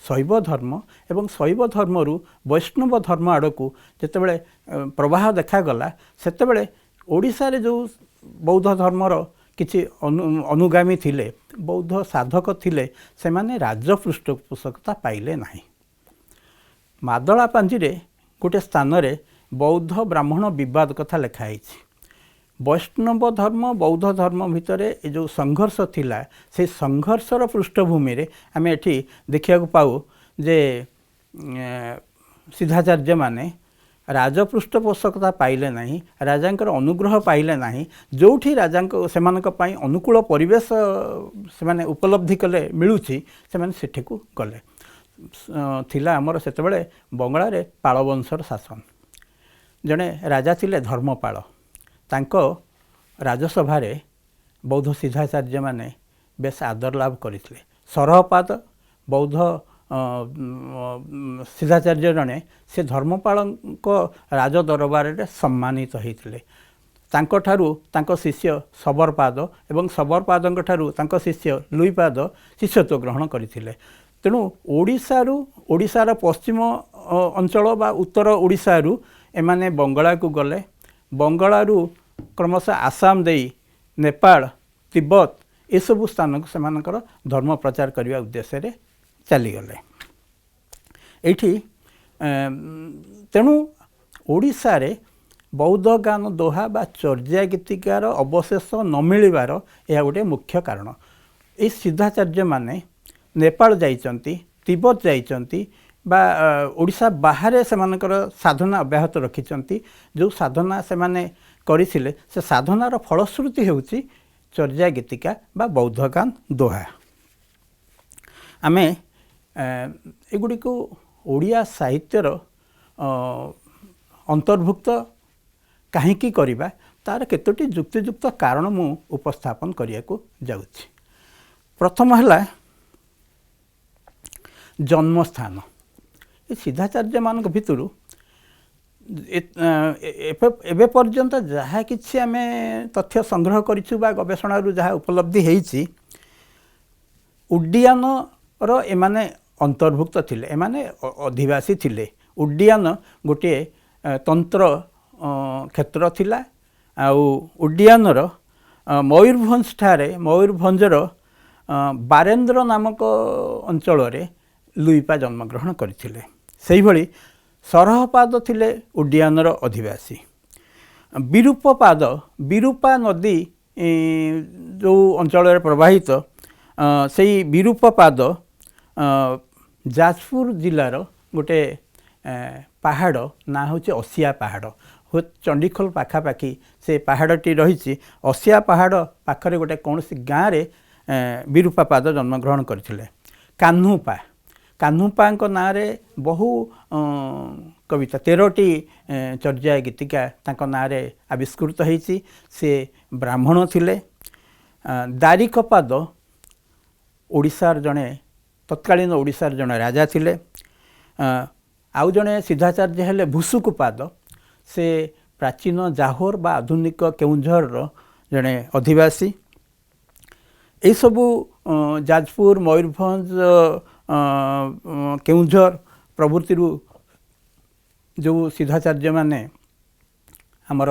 ଶୈବ ଧର୍ମ ଏବଂ ଶୈବ ଧର୍ମରୁ ବୈଷ୍ଣବ ଧର୍ମ ଆଡ଼କୁ ଯେତେବେଳେ ପ୍ରବାହ ଦେଖାଗଲା, ସେତେବେଳେ ଓଡ଼ିଶାରେ ଯେଉଁ ବୌଦ୍ଧ ଧର୍ମର କିଛି ଅନୁଗାମୀ ଥିଲେ, ବୌଦ୍ଧ ସାଧକ ଥିଲେ, ସେମାନେ ରାଜପୃଷ୍ଠପୋଷକତା ପାଇଲେ ନାହିଁ। ମାଦଳା ପାଞ୍ଜିରେ ଗୋଟେ ସ୍ଥାନରେ ବୌଦ୍ଧ ବ୍ରାହ୍ମଣ ବିବାଦ କଥା ଲେଖା ହେଇଛି। ବୈଷ୍ଣବ ଧର୍ମ ବୌଦ୍ଧ ଧର୍ମ ଭିତରେ ଏ ଯେଉଁ ସଂଘର୍ଷ ଥିଲା, ସେ ସଂଘର୍ଷର ପୃଷ୍ଠଭୂମିରେ ଆମେ ଏଠି ଦେଖିବାକୁ ପାଉ ଯେ ସିଦ୍ଧାଚାର୍ଯ୍ୟମାନେ ରାଜପୃଷ୍ଠପୋଷକତା ପାଇଲେ ନାହିଁ, ରାଜାଙ୍କର ଅନୁଗ୍ରହ ପାଇଲେ ନାହିଁ। ଯେଉଁଠି ରାଜାଙ୍କ ସେମାନଙ୍କ ପାଇଁ ଅନୁକୂଳ ପରିବେଶ ସେମାନେ ଉପଲବ୍ଧି କଲେ ମିଳୁଛି, ସେମାନେ ସେଠିକୁ ଗଲେ। ଥିଲା ଆମର ସେତେବେଳେ ବଙ୍ଗଳାରେ ପାଳବଂଶର ଶାସନ। ଜଣେ ରାଜା ଥିଲେ ଧର୍ମପାଳ, ତାଙ୍କ ରାଜସଭାରେ ବୌଦ୍ଧ ସିଦ୍ଧାଚାର୍ଯ୍ୟମାନେ ବେଶ ଆଦର ଲାଭ କରିଥିଲେ। ସରହପାଦ ବୌଦ୍ଧ ସିଦ୍ଧାଚାର୍ଯ୍ୟ ଜଣେ, ସେ ଧର୍ମପାଳଙ୍କ ରାଜ ଦରବାରରେ ସମ୍ମାନିତ ହୋଇଥିଲେ। ତାଙ୍କଠାରୁ ତାଙ୍କ ଶିଷ୍ୟ ଶବରପାଦ ଏବଂ ଶବରପାଦଙ୍କ ଠାରୁ ତାଙ୍କ ଶିଷ୍ୟ ଲୁଇପାଦ ଶିଷ୍ୟତ୍ୱ ଗ୍ରହଣ କରିଥିଲେ। ତେଣୁ ଓଡ଼ିଶାରୁ, ଓଡ଼ିଶାର ପଶ୍ଚିମ ଅଞ୍ଚଳ ବା ଉତ୍ତର ଓଡ଼ିଶାରୁ ଏମାନେ ବଙ୍ଗଳାକୁ ଗଲେ। ବଙ୍ଗଳାରୁ କ୍ରମଶଃ ଆସାମ ଦେଇ ନେପାଳ, ତିବ୍ବତ ଏସବୁ ସ୍ଥାନକୁ ସେମାନଙ୍କର ଧର୍ମ ପ୍ରଚାର କରିବା ଉଦ୍ଦେଶ୍ୟରେ ଚାଲିଗଲେ। ଏଇଠି ତେଣୁ ଓଡ଼ିଶାରେ ବୌଦ୍ଧ ଗାନ ଦୋହା ବା ଚର୍ଯ୍ୟା ଗୀତିକାର ଅବଶେଷ ନ ମିଳିବାର ଏହା ଗୋଟିଏ ମୁଖ୍ୟ କାରଣ। ଏଇ ସିଦ୍ଧାଚାର୍ଯ୍ୟମାନେ ନେପାଳ ଯାଇଛନ୍ତି, ତିବ୍ବତ ଯାଇଛନ୍ତି ବା ଓଡ଼ିଶା ବାହାରେ ସେମାନଙ୍କର ସାଧନା ଅବ୍ୟାହତ ରଖିଛନ୍ତି। ଯେଉଁ ସାଧନା ସେମାନେ କରିଥିଲେ, ସେ ସାଧନାର ଫଳଶ୍ରୁତି ହେଉଛି ଚର୍ଯ୍ୟା ଗୀତିକା ବା ବୌଦ୍ଧ ଗାନ ଦୋହା। ଆମେ ଏଗୁଡ଼ିକୁ ଓଡ଼ିଆ ସାହିତ୍ୟର ଅନ୍ତର୍ଭୁକ୍ତ କାହିଁକି କରିବା, ତା'ର କେତୋଟି ଯୁକ୍ତିଯୁକ୍ତ କାରଣ ମୁଁ ଉପସ୍ଥାପନ କରିବାକୁ ଯାଉଛି। ପ୍ରଥମ ହେଲା ଜନ୍ମସ୍ଥାନ। ଏ ସିଦ୍ଧାଚାର୍ଯ୍ୟମାନଙ୍କ ଭିତରୁ ଏବେ ପର୍ଯ୍ୟନ୍ତ ଯାହା କିଛି ଆମେ ତଥ୍ୟ ସଂଗ୍ରହ କରିଛୁ ବା ଗବେଷଣାରୁ ଯାହା ଉପଲବ୍ଧି ହେଇଛି, ଉଡ୍ଡିୟାନର ଏମାନେ ଅନ୍ତର୍ଭୁକ୍ତ ଥିଲେ, ଏମାନେ ଅଧିବାସୀ ଥିଲେ। ଉଡ୍ଡିୟାନ ଗୋଟିଏ ତନ୍ତ୍ର କ୍ଷେତ୍ର ଥିଲା। ଆଉ ଉଡ୍ଡିୟାନର ମୟୂରଭଞ୍ଜ ଠାରେ, ମୟୂରଭଞ୍ଜର ବାରେନ୍ଦ୍ର ନାମକ ଅଞ୍ଚଳରେ ଲୁଇପା ଜନ୍ମଗ୍ରହଣ କରିଥିଲେ। ସେଇଭଳି ସରହପାଦ ଥିଲେ ଉଡ୍ଡିୟାନର ଅଧିବାସୀ। ବିରୂପପାଦ, ବିରୂପା ନଦୀ ଯେଉଁ ଅଞ୍ଚଳରେ ପ୍ରବାହିତ, ସେଇ ବିରୂପପାଦ ଯାଜପୁର ଜିଲ୍ଲାର ଗୋଟେ ପାହାଡ଼, ନାଁ ହେଉଛି ଅସିଆ ପାହାଡ଼। ଚଣ୍ଡିଖୋଲ ପାଖାପାଖି ସେ ପାହାଡ଼ଟି ରହିଛି। ଅସିଆ ପାହାଡ଼ ପାଖରେ ଗୋଟେ କୌଣସି ଗାଁରେ ବିରୂପାପାଦ ଜନ୍ମଗ୍ରହଣ କରିଥିଲେ। କାହ୍ନୁପା, କାହ୍ନୁପାଙ୍କ ନାଁରେ ବହୁ କବିତା, 13ଟି ଚର୍ଯ୍ୟା ଗୀତିକା ତାଙ୍କ ନାଁରେ ଆବିଷ୍କୃତ ହେଇଛି। ସେ ବ୍ରାହ୍ମଣ ଥିଲେ। ଦାରିକପାଦ ଓଡ଼ିଶାର ଜଣେ, ତତ୍କାଳୀନ ଓଡ଼ିଶାର ଜଣେ ରାଜା ଥିଲେ। ଆଉ ଜଣେ ସିଦ୍ଧାଚାର୍ଯ୍ୟ ହେଲେ ଭୁସୁକୁପାଦ। ସେ ପ୍ରାଚୀନ ଜାହୋର ବା ଆଧୁନିକ କେଉଁଝରର ଜଣେ ଅଧିବାସୀ। ଏଇସବୁ ଯାଜପୁର, ମୟୂରଭଞ୍ଜ, କେଉଁଝର ପ୍ରଭୃତିରୁ ଯେଉଁ ସିଦ୍ଧାଚାର୍ଯ୍ୟମାନେ ଆମର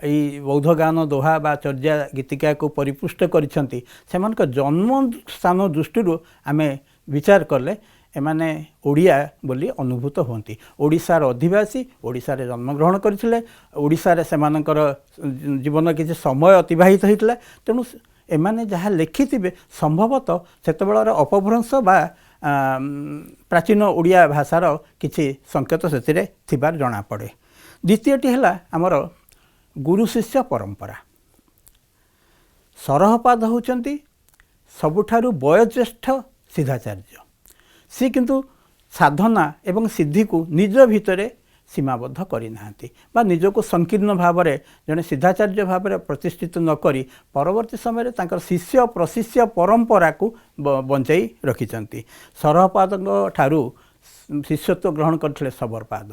ଏଇ ବୌଦ୍ଧ ଗାନ ଦୋହା ବା ଚର୍ଯ୍ୟା ଗୀତିକାକୁ ପରିପୁଷ୍ଟ କରିଛନ୍ତି, ସେମାନଙ୍କ ଜନ୍ମ ସ୍ଥାନ ଦୃଷ୍ଟିରୁ ଆମେ ବିଚାର କଲେ ଏମାନେ ଓଡ଼ିଆ ବୋଲି ଅନୁଭୂତ ହୁଅନ୍ତି। ଓଡ଼ିଶାର ଅଧିବାସୀ, ଓଡ଼ିଶାରେ ଜନ୍ମଗ୍ରହଣ କରିଥିଲେ, ଓଡ଼ିଶାରେ ସେମାନଙ୍କର ଜୀବନ କିଛି ସମୟ ଅତିବାହିତ ହୋଇଥିଲା। ତେଣୁ ଏମାନେ ଯାହା ଲେଖିଥିବେ ସମ୍ଭବତଃ ସେତେବେଳର ଅପଭ୍ରଂଶ ବା ପ୍ରାଚୀନ ଓଡ଼ିଆ ଭାଷାର କିଛି ସଂକେତ ସେଥିରେ ଥିବାର ଜଣାପଡ଼େ। ଦ୍ୱିତୀୟଟି ହେଲା ଆମର ଗୁରୁ ଶିଷ୍ୟ ପରମ୍ପରା। ସରହପାଦ ହେଉଛନ୍ତି ସବୁଠାରୁ ବୟୋଜ୍ୟେଷ୍ଠ ସିଦ୍ଧାଚାର୍ଯ୍ୟ। ସିଏ କିନ୍ତୁ ସାଧନା ଏବଂ ସିଦ୍ଧିକୁ ନିଜ ଭିତରେ ସୀମାବଦ୍ଧ କରିନାହାନ୍ତି ବା ନିଜକୁ ସଂକୀର୍ଣ୍ଣ ଭାବରେ ଜଣେ ସିଦ୍ଧାଚାର୍ଯ୍ୟ ଭାବରେ ପ୍ରତିଷ୍ଠିତ ନ କରି ପରବର୍ତ୍ତୀ ସମୟରେ ତାଙ୍କର ଶିଷ୍ୟ ପ୍ରଶିଷ୍ୟ ପରମ୍ପରାକୁ ବଞ୍ଚାଇ ରଖିଛନ୍ତି। ସରହପାଦଙ୍କ ଠାରୁ ଶିଷ୍ୟତ୍ୱ ଗ୍ରହଣ କରିଥିଲେ ଶବରପାଦ।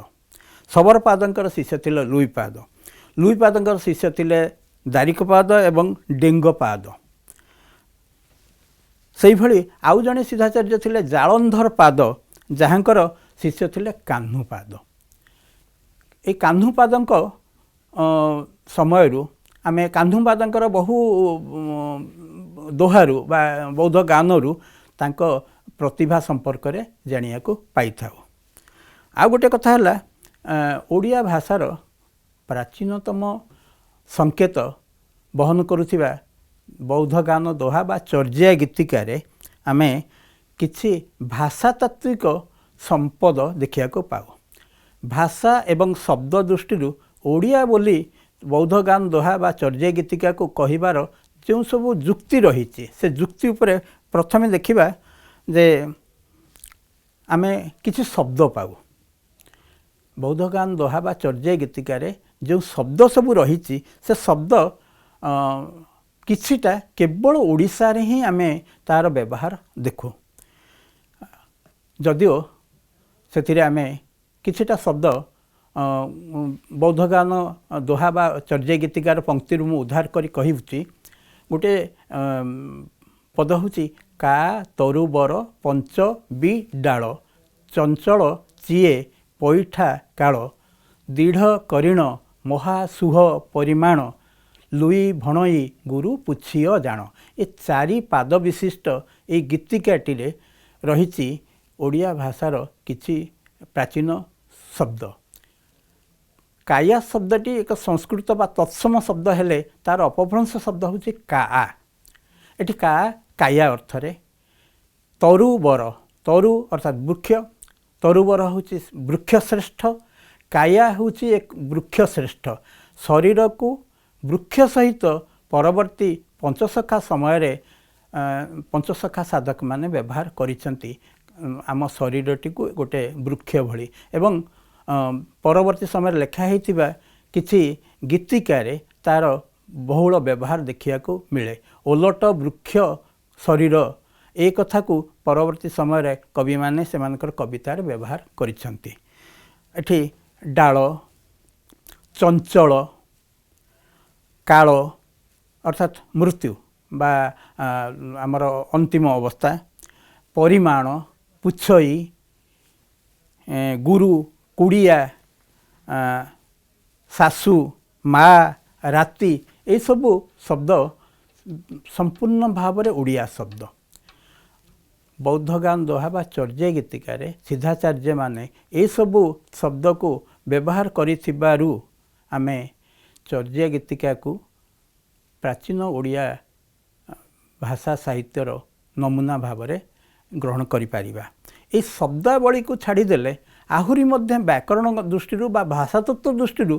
ଶବରପାଦଙ୍କର ଶିଷ୍ୟ ଥିଲେ ଲୁଇପାଦ। ଲୁଇପାଦଙ୍କର ଶିଷ୍ୟ ଥିଲେ ଦାରିକପାଦ ଏବଂ ଡେଙ୍ଗପାଦ। ସେଇଭଳି ଆଉ ଜଣେ ସିଦ୍ଧାଚାର୍ଯ୍ୟ ଥିଲେ ଜାଳନ୍ଧର ପାଦ, ଯାହାଙ୍କର ଶିଷ୍ୟ ଥିଲେ କାହ୍ନୁପାଦ। ଏଇ କାହ୍ନୁପାଦଙ୍କ ସମୟରୁ ଆମେ କାହ୍ନୁପାଦଙ୍କର ବହୁ ଦୋହାରୁ ବା ବୌଦ୍ଧ ଗାନରୁ ତାଙ୍କ ପ୍ରତିଭା ସମ୍ପର୍କରେ ଜାଣିବାକୁ ପାଇଥାଉ। ଆଉ ଗୋଟେ କଥା ହେଲା, ଓଡ଼ିଆ ଭାଷାର ପ୍ରାଚୀନତମ ସଂକେତ ବହନ କରୁଥିବା ବୌଦ୍ଧ ଗାନ ଦୋହା ବା ଚର୍ଯ୍ୟା ଗୀତିକାରେ ଆମେ କିଛି ଭାଷାତାତ୍ତ୍ୱିକ ସମ୍ପଦ ଦେଖିବାକୁ ପାଉ। ଭାଷା ଏବଂ ଶବ୍ଦ ଦୃଷ୍ଟିରୁ ଓଡ଼ିଆ ବୋଲି ବୌଦ୍ଧ ଗାନ ଦୋହା ବା ଚର୍ଯ୍ୟା ଗୀତିକାକୁ କହିବାର ଯେଉଁ ସବୁ ଯୁକ୍ତି ରହିଛି, ସେ ଯୁକ୍ତି ଉପରେ ପ୍ରଥମେ ଦେଖିବା ଯେ ଆମେ କିଛି ଶବ୍ଦ ପାଉ। ବୌଦ୍ଧ ଗାନ ଦୋହା ବା ଚର୍ଯ୍ୟା ଗୀତିକାରେ ଯେଉଁ ଶବ୍ଦ ସବୁ ରହିଛି, ସେ ଶବ୍ଦ କିଛିଟା କେବଳ ଓଡ଼ିଶାରେ ହିଁ ଆମେ ତା'ର ବ୍ୟବହାର ଦେଖୁ। ଯଦିଓ ସେଥିରେ ଆମେ କିଛିଟା ଶବ୍ଦ ବୌଦ୍ଧ ଗାନ ଦୋହା ବା ଚର୍ଯ୍ୟା ଗୀତିକାର ପଙ୍କ୍ତିରୁ ମୁଁ ଉଦ୍ଧାର କରି କହୁଛି। ଗୋଟେ ପଦ ହେଉଛି କା ତରୁବର ପଞ୍ଚ ବି ଡାଳ ଚଞ୍ଚଳ ଚିଏ ପଇଠା କାଳ ଦୃଢ଼ କରିଣ ମହାସୁହ ପରିମାଣ ଲୁଇ ଭଣଇ ଗୁରୁ ପୁଛିଅ ଜାଣ। ଏ ଚାରି ପାଦ ବିଶିଷ୍ଟ ଏଇ ଗୀତିକାଟିରେ ରହିଛି ଓଡ଼ିଆ ଭାଷାର କିଛି ପ୍ରାଚୀନ ଶବ୍ଦ। କାୟା ଶବ୍ଦଟି ଏକ ସଂସ୍କୃତ ବା ତତ୍ସମ ଶବ୍ଦ ହେଲେ ତା'ର ଅପଭ୍ରଂଶ ଶବ୍ଦ ହେଉଛି କା। ଏଠି କା କାୟା ଅର୍ଥରେ। ତରୁବର, ତରୁ ଅର୍ଥାତ୍ ବୃକ୍ଷ, ତରୁବର ହେଉଛି ବୃକ୍ଷଶ୍ରେଷ୍ଠ, କାୟା ହେଉଛି ଏକ ବୃକ୍ଷଶ୍ରେଷ୍ଠ। ଶରୀରକୁ ବୃକ୍ଷ ସହିତ ପରବର୍ତ୍ତୀ ପଞ୍ଚସଖା ସମୟରେ ପଞ୍ଚସଖା ସାଧକମାନେ ବ୍ୟବହାର କରିଛନ୍ତି ଆମ ଶରୀରଟିକୁ ଗୋଟେ ବୃକ୍ଷ ଭଳି। ଏବଂ ପରବର୍ତ୍ତୀ ସମୟରେ ଲେଖା ହେଇଥିବା କିଛି ଗୀତିକାରେ ତା'ର ବହୁଳ ବ୍ୟବହାର ଦେଖିବାକୁ ମିଳେ। ଓଲଟ ବୃକ୍ଷ ଶରୀର, ଏ କଥାକୁ ପରବର୍ତ୍ତୀ ସମୟରେ କବିମାନେ ସେମାନଙ୍କର କବିତାରେ ବ୍ୟବହାର କରିଛନ୍ତି। ଏଠି ଡାଳ, ଚଞ୍ଚଳ, କାଳ ଅର୍ଥାତ୍ ମୃତ୍ୟୁ ବା ଆମର ଅନ୍ତିମ ଅବସ୍ଥା, ପରିମାଣ, ପୁଛଇ, ଗୁରୁ, କୁଡ଼ିଆ, ଶାଶୁ, ମା, ରାତି, ଏସବୁ ଶବ୍ଦ ସମ୍ପୂର୍ଣ୍ଣ ଭାବରେ ଓଡ଼ିଆ ଶବ୍ଦ। ବୌଦ୍ଧ ଗାନ ଦୋହା ବା ଚର୍ଯ୍ୟା ଗୀତିକାରେ ସିଦ୍ଧାଚାର୍ଯ୍ୟମାନେ ଏସବୁ ଶବ୍ଦକୁ ବ୍ୟବହାର କରିଥିବାରୁ ଆମେ ଚର୍ଯ୍ୟା ଗୀତିକାକୁ ପ୍ରାଚୀନ ଓଡ଼ିଆ ଭାଷା ସାହିତ୍ୟର ନମୁନା ଭାବରେ ଗ୍ରହଣ କରିପାରିବା। ଏହି ଶବ୍ଦାବଳୀକୁ ଛାଡ଼ିଦେଲେ ଆହୁରି ମଧ୍ୟ ବ୍ୟାକରଣ ଦୃଷ୍ଟିରୁ ବା ଭାଷାତତ୍ତ୍ୱ ଦୃଷ୍ଟିରୁ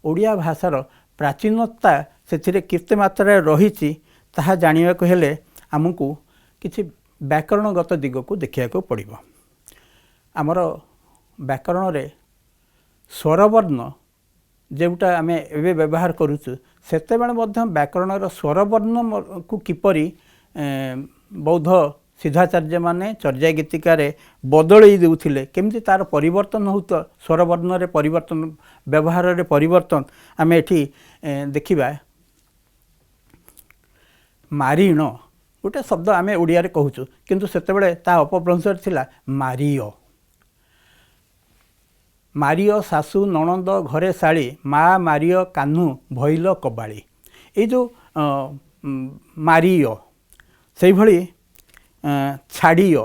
ଓଡ଼ିଆ ଭାଷାର ପ୍ରାଚୀନତା ସେଥିରେ କେତେ ମାତ୍ରାରେ ରହିଛି ତାହା ଜାଣିବାକୁ ହେଲେ ଆମକୁ କିଛି ବ୍ୟାକରଣଗତ ଦିଗକୁ ଦେଖିବାକୁ ପଡ଼ିବ। ଆମର ବ୍ୟାକରଣରେ ସ୍ୱରବର୍ଣ୍ଣ ଯେଉଁଟା ଆମେ ଏବେ ବ୍ୟବହାର କରୁଛୁ, ସେତେବେଳେ ମଧ୍ୟ ବ୍ୟାକରଣର ସ୍ୱରବର୍ଣ୍ଣକୁ କିପରି ବୌଦ୍ଧ ସିଦ୍ଧାଚାର୍ଯ୍ୟମାନେ ଚର୍ଯ୍ୟା ଗୀତିକାରେ ବଦଳେଇ ଦେଉଥିଲେ, କେମିତି ତା'ର ପରିବର୍ତ୍ତନ ହେଉଥିବ, ସ୍ୱରବର୍ଣ୍ଣରେ ପରିବର୍ତ୍ତନ, ବ୍ୟବହାରରେ ପରିବର୍ତ୍ତନ ଆମେ ଏଠି ଦେଖିବା। ମାରିଣ ଗୋଟେ ଶବ୍ଦ ଆମେ ଓଡ଼ିଆରେ କହୁଛୁ, କିନ୍ତୁ ସେତେବେଳେ ତା ଅପଭ୍ରଂଶରେ ଥିଲା ମାରିଅ। ମାରିଅ ଶାଶୁ ନଣନ୍ଦ ଘରେ ଶାଳୀ, ମା ମାରିଅ କାହ୍ନୁ ଭଇଲ କବାଳି। ଏଇ ଯେଉଁ ମାରିଅ, ସେଇଭଳି ଛାଡ଼ିଅ,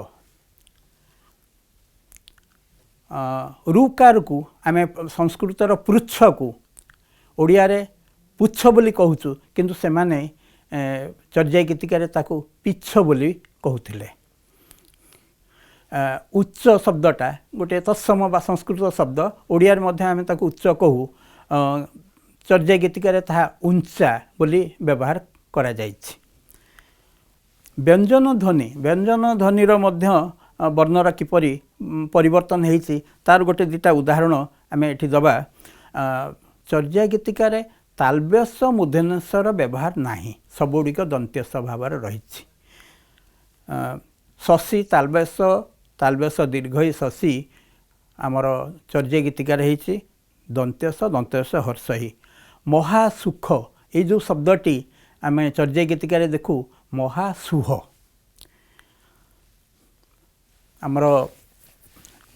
ରୁକାରକୁ ଆମେ ସଂସ୍କୃତର ପୃଚ୍ଛକୁ ଓଡ଼ିଆରେ ପୁଚ୍ଛ ବୋଲି କହୁଛୁ, କିନ୍ତୁ ସେମାନେ ଚର୍ଯ୍ୟା ଗୀତିକାରେ ତାକୁ ପିଚ୍ଛ ବୋଲି କହୁଥିଲେ। ଉଚ୍ଚ ଶବ୍ଦଟା ଗୋଟିଏ ତତ୍ସମ ବା ସଂସ୍କୃତ ଶବ୍ଦ, ଓଡ଼ିଆରେ ମଧ୍ୟ ଆମେ ତାକୁ ଉଚ୍ଚ କହୁ। ଚର୍ଯ୍ୟା ଗୀତିକାରେ ତାହା ଉଞ୍ଚା ବୋଲି ବ୍ୟବହାର କରାଯାଇଛି। ବ୍ୟଞ୍ଜନ ଧ୍ୱନି, ବ୍ୟଞ୍ଜନ ଧ୍ୱନିର ମଧ୍ୟ ବର୍ଣ୍ଣର କିପରି ପରିବର୍ତ୍ତନ ହେଇଛି ତାର ଗୋଟେ ଦୁଇଟା ଉଦାହରଣ ଆମେ ଏଠି ଦେବା। ଚର୍ଯ୍ୟା ଗୀତିକାରେ ତାଲବ୍ୟସ ମୂର୍ଧନ୍ୟସର ବ୍ୟବହାର ନାହିଁ, ସବୁଗୁଡ଼ିକ ଦନ୍ତ୍ୟସ ଭାବରେ ରହିଛି। ଶଶୀ ତାଲବ୍ୟସ, ତାଲବ୍ୟସ ଦୀର୍ଘଇ ଶଶୀ ଆମର ଚର୍ଯ୍ୟା ଗୀତିକାରେ ହେଇଛି ଦନ୍ତ୍ୟସ, ଦନ୍ତ୍ୟସ ହର୍ଷହି। ମହାସୁଖ, ଏଇ ଯେଉଁ ଶବ୍ଦଟି ଆମେ ଚର୍ଯ୍ୟା ଗୀତିକାରେ ଦେଖୁ ମହାସୁହ। ଆମର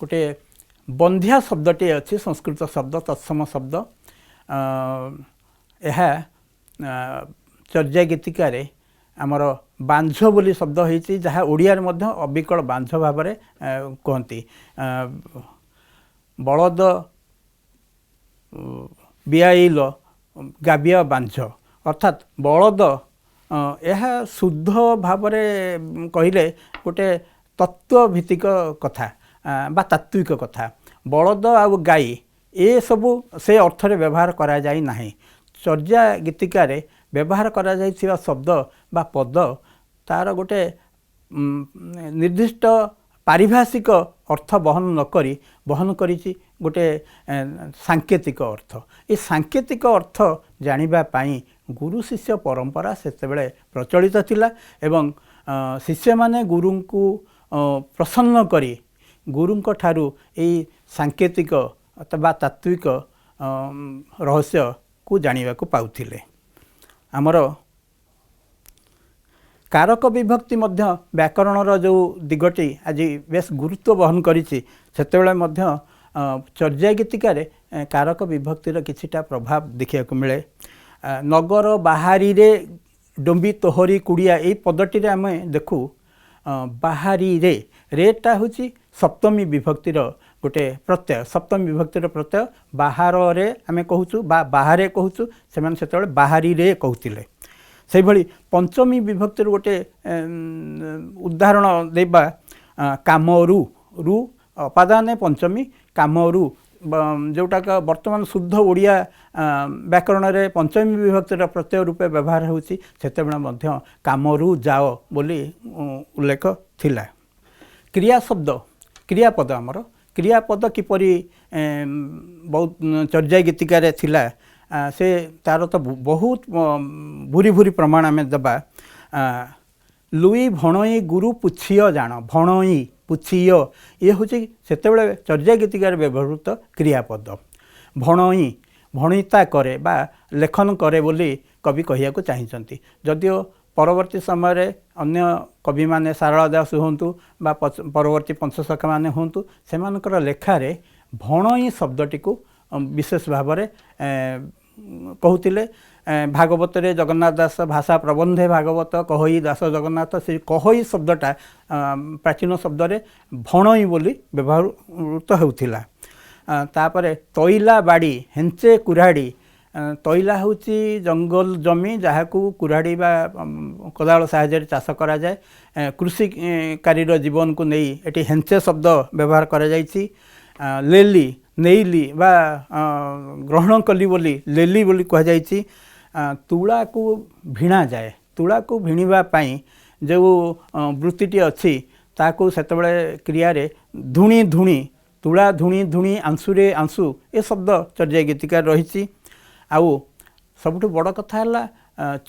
ଗୋଟେ ବନ୍ଧ୍ୟା ଶବ୍ଦଟିଏ ଅଛି, ସଂସ୍କୃତ ଶବ୍ଦ, ତତ୍ସମ ଶବ୍ଦ। ଏହା ଚର୍ଯ୍ୟା ଗୀତିକାରେ ଆମର ବାଞ୍ଝ ବୋଲି ଶବ୍ଦ ହେଇଛି, ଯାହା ଓଡ଼ିଆରେ ମଧ୍ୟ ଅବିକଳ ବାଞ୍ଝ ଭାବରେ କୁହନ୍ତି। ବଳଦ ବିଆଇଲ ଗାବିଆ ବାଞ୍ଝ, ଅର୍ଥାତ୍ ବଳଦ, ଏହା ଶୁଦ୍ଧ ଭାବରେ କହିଲେ ଗୋଟେ ତତ୍ତ୍ୱ ଭିତ୍ତିକ କଥା ବା ତାତ୍ତ୍ୱିକ କଥା। ବଳଦ ଆଉ ଗାଈ ଏସବୁ ସେ ଅର୍ଥରେ ବ୍ୟବହାର କରାଯାଇ ନାହିଁ। ଚର୍ଯ୍ୟା ଗୀତିକାରେ ବ୍ୟବହାର କରାଯାଇଥିବା ଶବ୍ଦ ବା ପଦ ତାର ଗୋଟେ ନିର୍ଦ୍ଦିଷ୍ଟ ପାରିଭାଷିକ ଅର୍ଥ ବହନ ନକରି ବହନ କରିଛି ଗୋଟେ ସାଙ୍କେତିକ ଅର୍ଥ। ଏ ସାଙ୍କେତିକ ଅର୍ଥ ଜାଣିବା ପାଇଁ ଗୁରୁ ଶିଷ୍ୟ ପରମ୍ପରା ସେତେବେଳେ ପ୍ରଚଳିତ ଥିଲା ଏବଂ ଶିଷ୍ୟମାନେ ଗୁରୁଙ୍କୁ ପ୍ରସନ୍ନ କରି ଗୁରୁଙ୍କ ଠାରୁ ଏଇ ସାଙ୍କେତିକ ବା ତାତ୍ତ୍ୱିକ ରହସ୍ୟକୁ ଜାଣିବାକୁ ପାଉଥିଲେ। ଆମର କାରକ ବିଭକ୍ତି ମଧ୍ୟ ବ୍ୟାକରଣର ଯେଉଁ ଦିଗଟି ଆଜି ବେଶ ଗୁରୁତ୍ୱ ବହନ କରିଛି, ସେତେବେଳେ ମଧ୍ୟ ଚର୍ଯ୍ୟା ଗୀତିକାରେ କାରକ ବିଭକ୍ତିର କିଛିଟା ପ୍ରଭାବ ଦେଖିବାକୁ ମିଳେ। ନଗର ବାହାରିରେ ଡୁମ୍ବି ତୋହରି କୁଡ଼ିଆ, ଏଇ ପଦଟିରେ ଆମେ ଦେଖୁ ବାହାରିରେ, ରେଟା ହେଉଛି ସପ୍ତମୀ ବିଭକ୍ତିର ଗୋଟେ ପ୍ରତ୍ୟୟ। ସପ୍ତମୀ ବିଭକ୍ତିର ପ୍ରତ୍ୟୟ ବାହାରରେ ଆମେ କହୁଛୁ ବା ବାହାରେ କହୁଛୁ, ସେମାନେ ସେତେବେଳେ ବାହାରିରେ କହୁଥିଲେ। ସେଇଭଳି ପଞ୍ଚମୀ ବିଭକ୍ତିର ଗୋଟେ ଉଦାହରଣ ଦେବା, କାମରୁ, ରୁ ଅପାଦାନେ ପଞ୍ଚମୀ, କାମରୁ ଯେଉଁଟାକ ବର୍ତ୍ତମାନ ଶୁଦ୍ଧ ଓଡ଼ିଆ ବ୍ୟାକରଣରେ ପଞ୍ଚମୀ ବିଭକ୍ତିର ପ୍ରତ୍ୟୟ ରୂପେ ବ୍ୟବହାର ହେଉଛି, ସେତେବେଳେ ମଧ୍ୟ କାମରୁ ଯାଅ ବୋଲି ଉଲ୍ଲେଖ ଥିଲା। କ୍ରିୟା ଶବ୍ଦ, କ୍ରିୟାପଦ, ଆମର କ୍ରିୟାପଦ କିପରି ବହୁତ ଚର୍ଯ୍ୟା ଗୀତିକାରେ ଥିଲା, ସେ ତାର ତ ବହୁତ ଭୁରି ଭୁରି ପ୍ରମାଣ ଆମେ ଦେବା। ଲୁଇ ଭଣଇ ଗୁରୁ ପୁଛିଅ ଜାଣ, ଭଣଇ ପୁଛିଅ ଇଏ ହେଉଛି ସେତେବେଳେ ଚର୍ଯ୍ୟା ଗୀତିକାରେ ବ୍ୟବହୃତ କ୍ରିୟାପଦ। ଭଣଇ ଭଣିତା କରେ ବା ଲେଖନ କରେ ବୋଲି କବି କହିବାକୁ ଚାହିଁଛନ୍ତି। ଯଦିଓ ପରବର୍ତ୍ତୀ ସମୟରେ ଅନ୍ୟ କବିମାନେ ସାରଳା ଦାସ ହୁଅନ୍ତୁ ବା ପରବର୍ତ୍ତୀ ପଞ୍ଚସଖାମାନେ ହୁଅନ୍ତୁ, ସେମାନଙ୍କର ଲେଖାରେ ଭଣଇ ଶବ୍ଦଟିକୁ ବିଶେଷ ଭାବରେ କହୁଥିଲେ। ଭାଗବତରେ ଜଗନ୍ନାଥ ଦାସ ଭାଷା ପ୍ରବନ୍ଧେ ଭାଗବତ କହଇ ଦାସ ଜଗନ୍ନାଥ, ସେ କହଇ ଶବ୍ଦଟା ପ୍ରାଚୀନ ଶବ୍ଦରେ ଭଣଇ ବୋଲି ବ୍ୟବହୃତ ହେଉଥିଲା। ତାପରେ ତୈଲା ବାଡ଼ି ହେଞ୍ଚେ କୁରାଢ଼ୀ, ତୈଲା ହେଉଛି ଜଙ୍ଗଲ ଜମି ଯାହାକୁ କୁରାଢ଼ୀ ବା କୋଦାଳ ସାହାଯ୍ୟରେ ଚାଷ କରାଯାଏ। କୃଷିକାରୀର ଜୀବନକୁ ନେଇ ଏଠି ହେଞ୍ଚେ ଶବ୍ଦ ବ୍ୟବହାର କରାଯାଇଛି। ଲେଲି ନେଇଲି ବା ଗ୍ରହଣ କଲି ବୋଲି ଲେଲି ବୋଲି କୁହାଯାଇଛି। ତୁଳାକୁ ଭିଣାଯାଏ, ତୁଳାକୁ ଭିଣିବା ପାଇଁ ଯେଉଁ ବୃତ୍ତିଟି ଅଛି ତାକୁ ସେତେବେଳେ କ୍ରିୟାରେ ଧୁଣି ଧୁଣି, ତୁଳା ଧୁଣି ଧୁଣି ଆଂଶୁରେ ଆଂଶୁ, ଏ ଶବ୍ଦ ଚର୍ଯ୍ୟା ଗୀତିକାରେ ରହିଛି। ଆଉ ସବୁଠୁ ବଡ଼ କଥା ହେଲା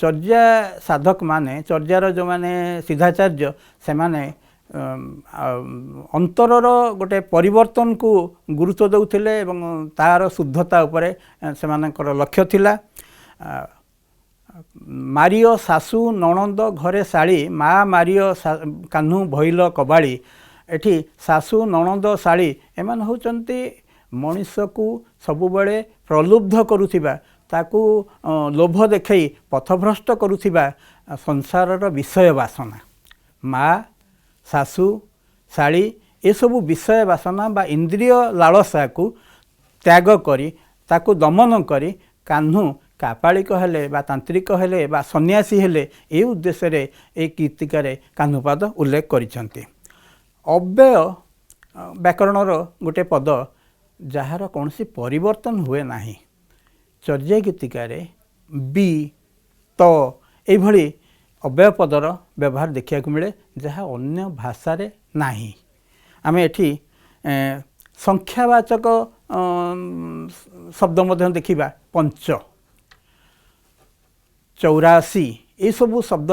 ଚର୍ଯ୍ୟା ସାଧକମାନେ, ଚର୍ଯ୍ୟାର ଯେଉଁମାନେ ସିଦ୍ଧାଚାର୍ଯ୍ୟ, ସେମାନେ ଅନ୍ତରର ଗୋଟେ ପରିବର୍ତ୍ତନକୁ ଗୁରୁତ୍ୱ ଦେଉଥିଲେ ଏବଂ ତାର ଶୁଦ୍ଧତା ଉପରେ ସେମାନଙ୍କର ଲକ୍ଷ୍ୟ ଥିଲା। ମାରିଅ ଶାଶୁ ନଣନ୍ଦ ଘରେ ଶାଳୀ, ମା ମାରିଅ କାହ୍ନୁ ଭଇଲ କବାଳି, ଏଠି ଶାଶୁ ନଣନ୍ଦ ଶାଳୀ ଏମାନେ ହେଉଛନ୍ତି ମଣିଷକୁ ସବୁବେଳେ ପ୍ରଲୁବ୍ଧ କରୁଥିବା, ତାକୁ ଲୋଭ ଦେଖାଇ ପଥଭ୍ରଷ୍ଟ କରୁଥିବା ସଂସାରର ବିଷୟ ବାସନା। ମା ଶାଶୁ ଶାଳୀ ଏସବୁ ବିଷୟ ବାସନା ବା ଇନ୍ଦ୍ରିୟ ଲାଳସାକୁ ତ୍ୟାଗ କରି ତାକୁ ଦମନ କରି କାହ୍ନୁ କାପାଳିକ ହେଲେ ବା ତାନ୍ତ୍ରିକ ହେଲେ ବା ସନ୍ନ୍ୟାସୀ ହେଲେ, ଏ ଉଦ୍ଦେଶ୍ୟରେ ଏ କୀର୍ତ୍ତିକାରେ କାହ୍ନୁପାଦ ଉଲ୍ଲେଖ କରିଛନ୍ତି। ଅବ୍ୟୟ ବ୍ୟାକରଣର ଗୋଟେ ପଦ ଯାହାର କୌଣସି ପରିବର୍ତ୍ତନ ହୁଏ ନାହିଁ। ଚର୍ଯ୍ୟା ଗୀତିକାରେ ବି ତ ଏଇଭଳି ଅବ୍ୟୟ ପଦର ବ୍ୟବହାର ଦେଖିବାକୁ ମିଳେ, ଯାହା ଅନ୍ୟ ଭାଷାରେ ନାହିଁ। ଆମେ ଏଠି ସଂଖ୍ୟାବାଚକ ଶବ୍ଦ ମଧ୍ୟ ଦେଖିବା, ପଞ୍ଚ, 84, ଏସବୁ ଶବ୍ଦ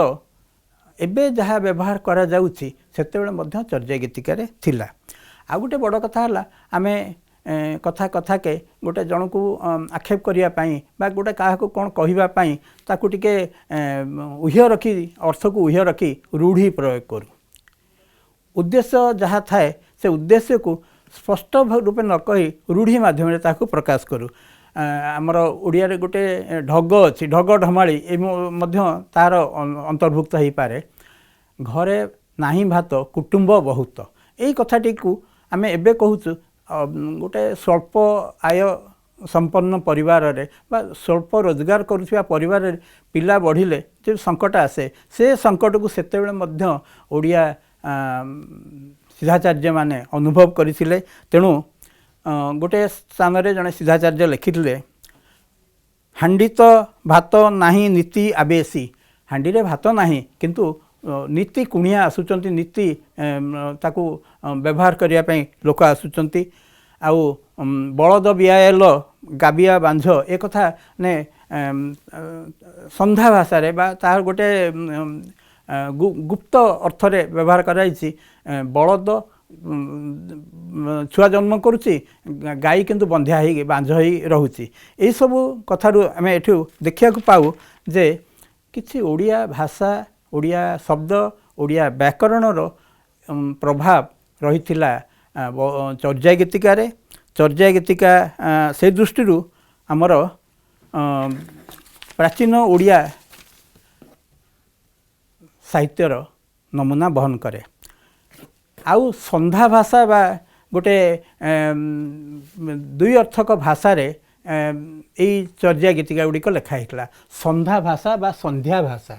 ଏବେ ଯାହା ବ୍ୟବହାର କରାଯାଉଛି ସେତେବେଳେ ମଧ୍ୟ ଚର୍ଯ୍ୟା ଗୀତିକାରେ ଥିଲା। ଆଉ ଗୋଟେ ବଡ଼ କଥା ହେଲା, ଆମେ କଥା କଥାକେ ଗୋଟେ ଜଣକୁ ଆକ୍ଷେପ କରିବା ପାଇଁ ବା ଗୋଟେ କାହାକୁ କ'ଣ କହିବା ପାଇଁ ତାକୁ ଟିକେ ଉହ୍ୟ ରଖି, ଅର୍ଥକୁ ଉହ୍ୟ ରଖି ରୂଢ଼ି ପ୍ରୟୋଗ କରୁ। ଉଦ୍ଦେଶ୍ୟ ଯାହା ଥାଏ ସେ ଉଦ୍ଦେଶ୍ୟକୁ ସ୍ପଷ୍ଟ ରୂପେ ନ କହି ରୂଢ଼ି ମାଧ୍ୟମରେ ତାହାକୁ ପ୍ରକାଶ କରୁ। ଆମର ଓଡ଼ିଆରେ ଗୋଟେ ଢଗ ଅଛି, ଢଗ ଢମାଳି, ଏ ମଧ୍ୟ ତାର ଅନ୍ତର୍ଭୁକ୍ତ ହେଇପାରେ। ଘରେ ନାହିଁ ଭାତ କୁଟୁମ୍ବ ବହୁତ, ଏଇ କଥାଟିକୁ ଆମେ ଏବେ କହୁଛୁ ଗୋଟେ ସ୍ୱଳ୍ପ ଆୟ ସମ୍ପନ୍ନ ପରିବାରରେ ବା ସ୍ୱଳ୍ପ ରୋଜଗାର କରୁଥିବା ପରିବାରରେ ପିଲା ବଢ଼ିଲେ ଯେଉଁ ସଙ୍କଟ ଆସେ, ସେ ସଙ୍କଟକୁ ସେତେବେଳେ ମଧ୍ୟ ଓଡ଼ିଆ ସିଦ୍ଧାଚାର୍ଯ୍ୟମାନେ ଅନୁଭବ କରିଥିଲେ। ତେଣୁ ଗୋଟେ ସ୍ଥାନରେ ଜଣେ ସିଦ୍ଧାଚାର୍ଯ୍ୟ ଲେଖିଥିଲେ, ହାଣ୍ଡି ତ ଭାତ ନାହିଁ ନୀତି ଆବେଶୀ। ହାଣ୍ଡିରେ ଭାତ ନାହିଁ କିନ୍ତୁ ନୀତି କୁଣିଆ ଆସୁଛନ୍ତି, ନୀତି ତାକୁ ବ୍ୟବହାର କରିବା ପାଇଁ ଲୋକ ଆସୁଛନ୍ତି। ଆଉ ବଳଦ ବିଆଏଲ ଗାବିଆ ବାଞ୍ଝ, ଏ କଥା ମାନେ ସନ୍ଧ୍ୟା ଭାଷାରେ ବା ତାହାର ଗୋଟେ ଗୁପ୍ତ ଅର୍ଥରେ ବ୍ୟବହାର କରାଯାଇଛି। ବଳଦ ଛୁଆ ଜନ୍ମ କରୁଛି, ଗାଈ କିନ୍ତୁ ବନ୍ଧ୍ୟା ହେଇ ବାଞ୍ଝ ହେଇ ରହୁଛି। ଏଇସବୁ କଥାରୁ ଆମେ ଏଠୁ ଦେଖିବାକୁ ପାଉ ଯେ କିଛି ଓଡ଼ିଆ ଭାଷା, ଓଡ଼ିଆ ଶବ୍ଦ, ଓଡ଼ିଆ ବ୍ୟାକରଣର ପ୍ରଭାବ ରହିଥିଲା ଚର୍ଯ୍ୟା ଗୀତିକାରେ। ଚର୍ଯ୍ୟା ଗୀତିକା ସେ ଦୃଷ୍ଟିରୁ ଆମର ପ୍ରାଚୀନ ଓଡ଼ିଆ ସାହିତ୍ୟର ନମୁନା ବହନ କରେ। ଆଉ ସନ୍ଧ୍ୟା ଭାଷା ବା ଗୋଟେ ଦୁଇ ଅର୍ଥକ ଭାଷାରେ ଏଇ ଚର୍ଯ୍ୟା ଗୀତିକା ଗୁଡ଼ିକ ଲେଖା ହେଇଥିଲା, ସନ୍ଧ୍ୟା ଭାଷା ବା ସନ୍ଧ୍ୟା ଭାଷା।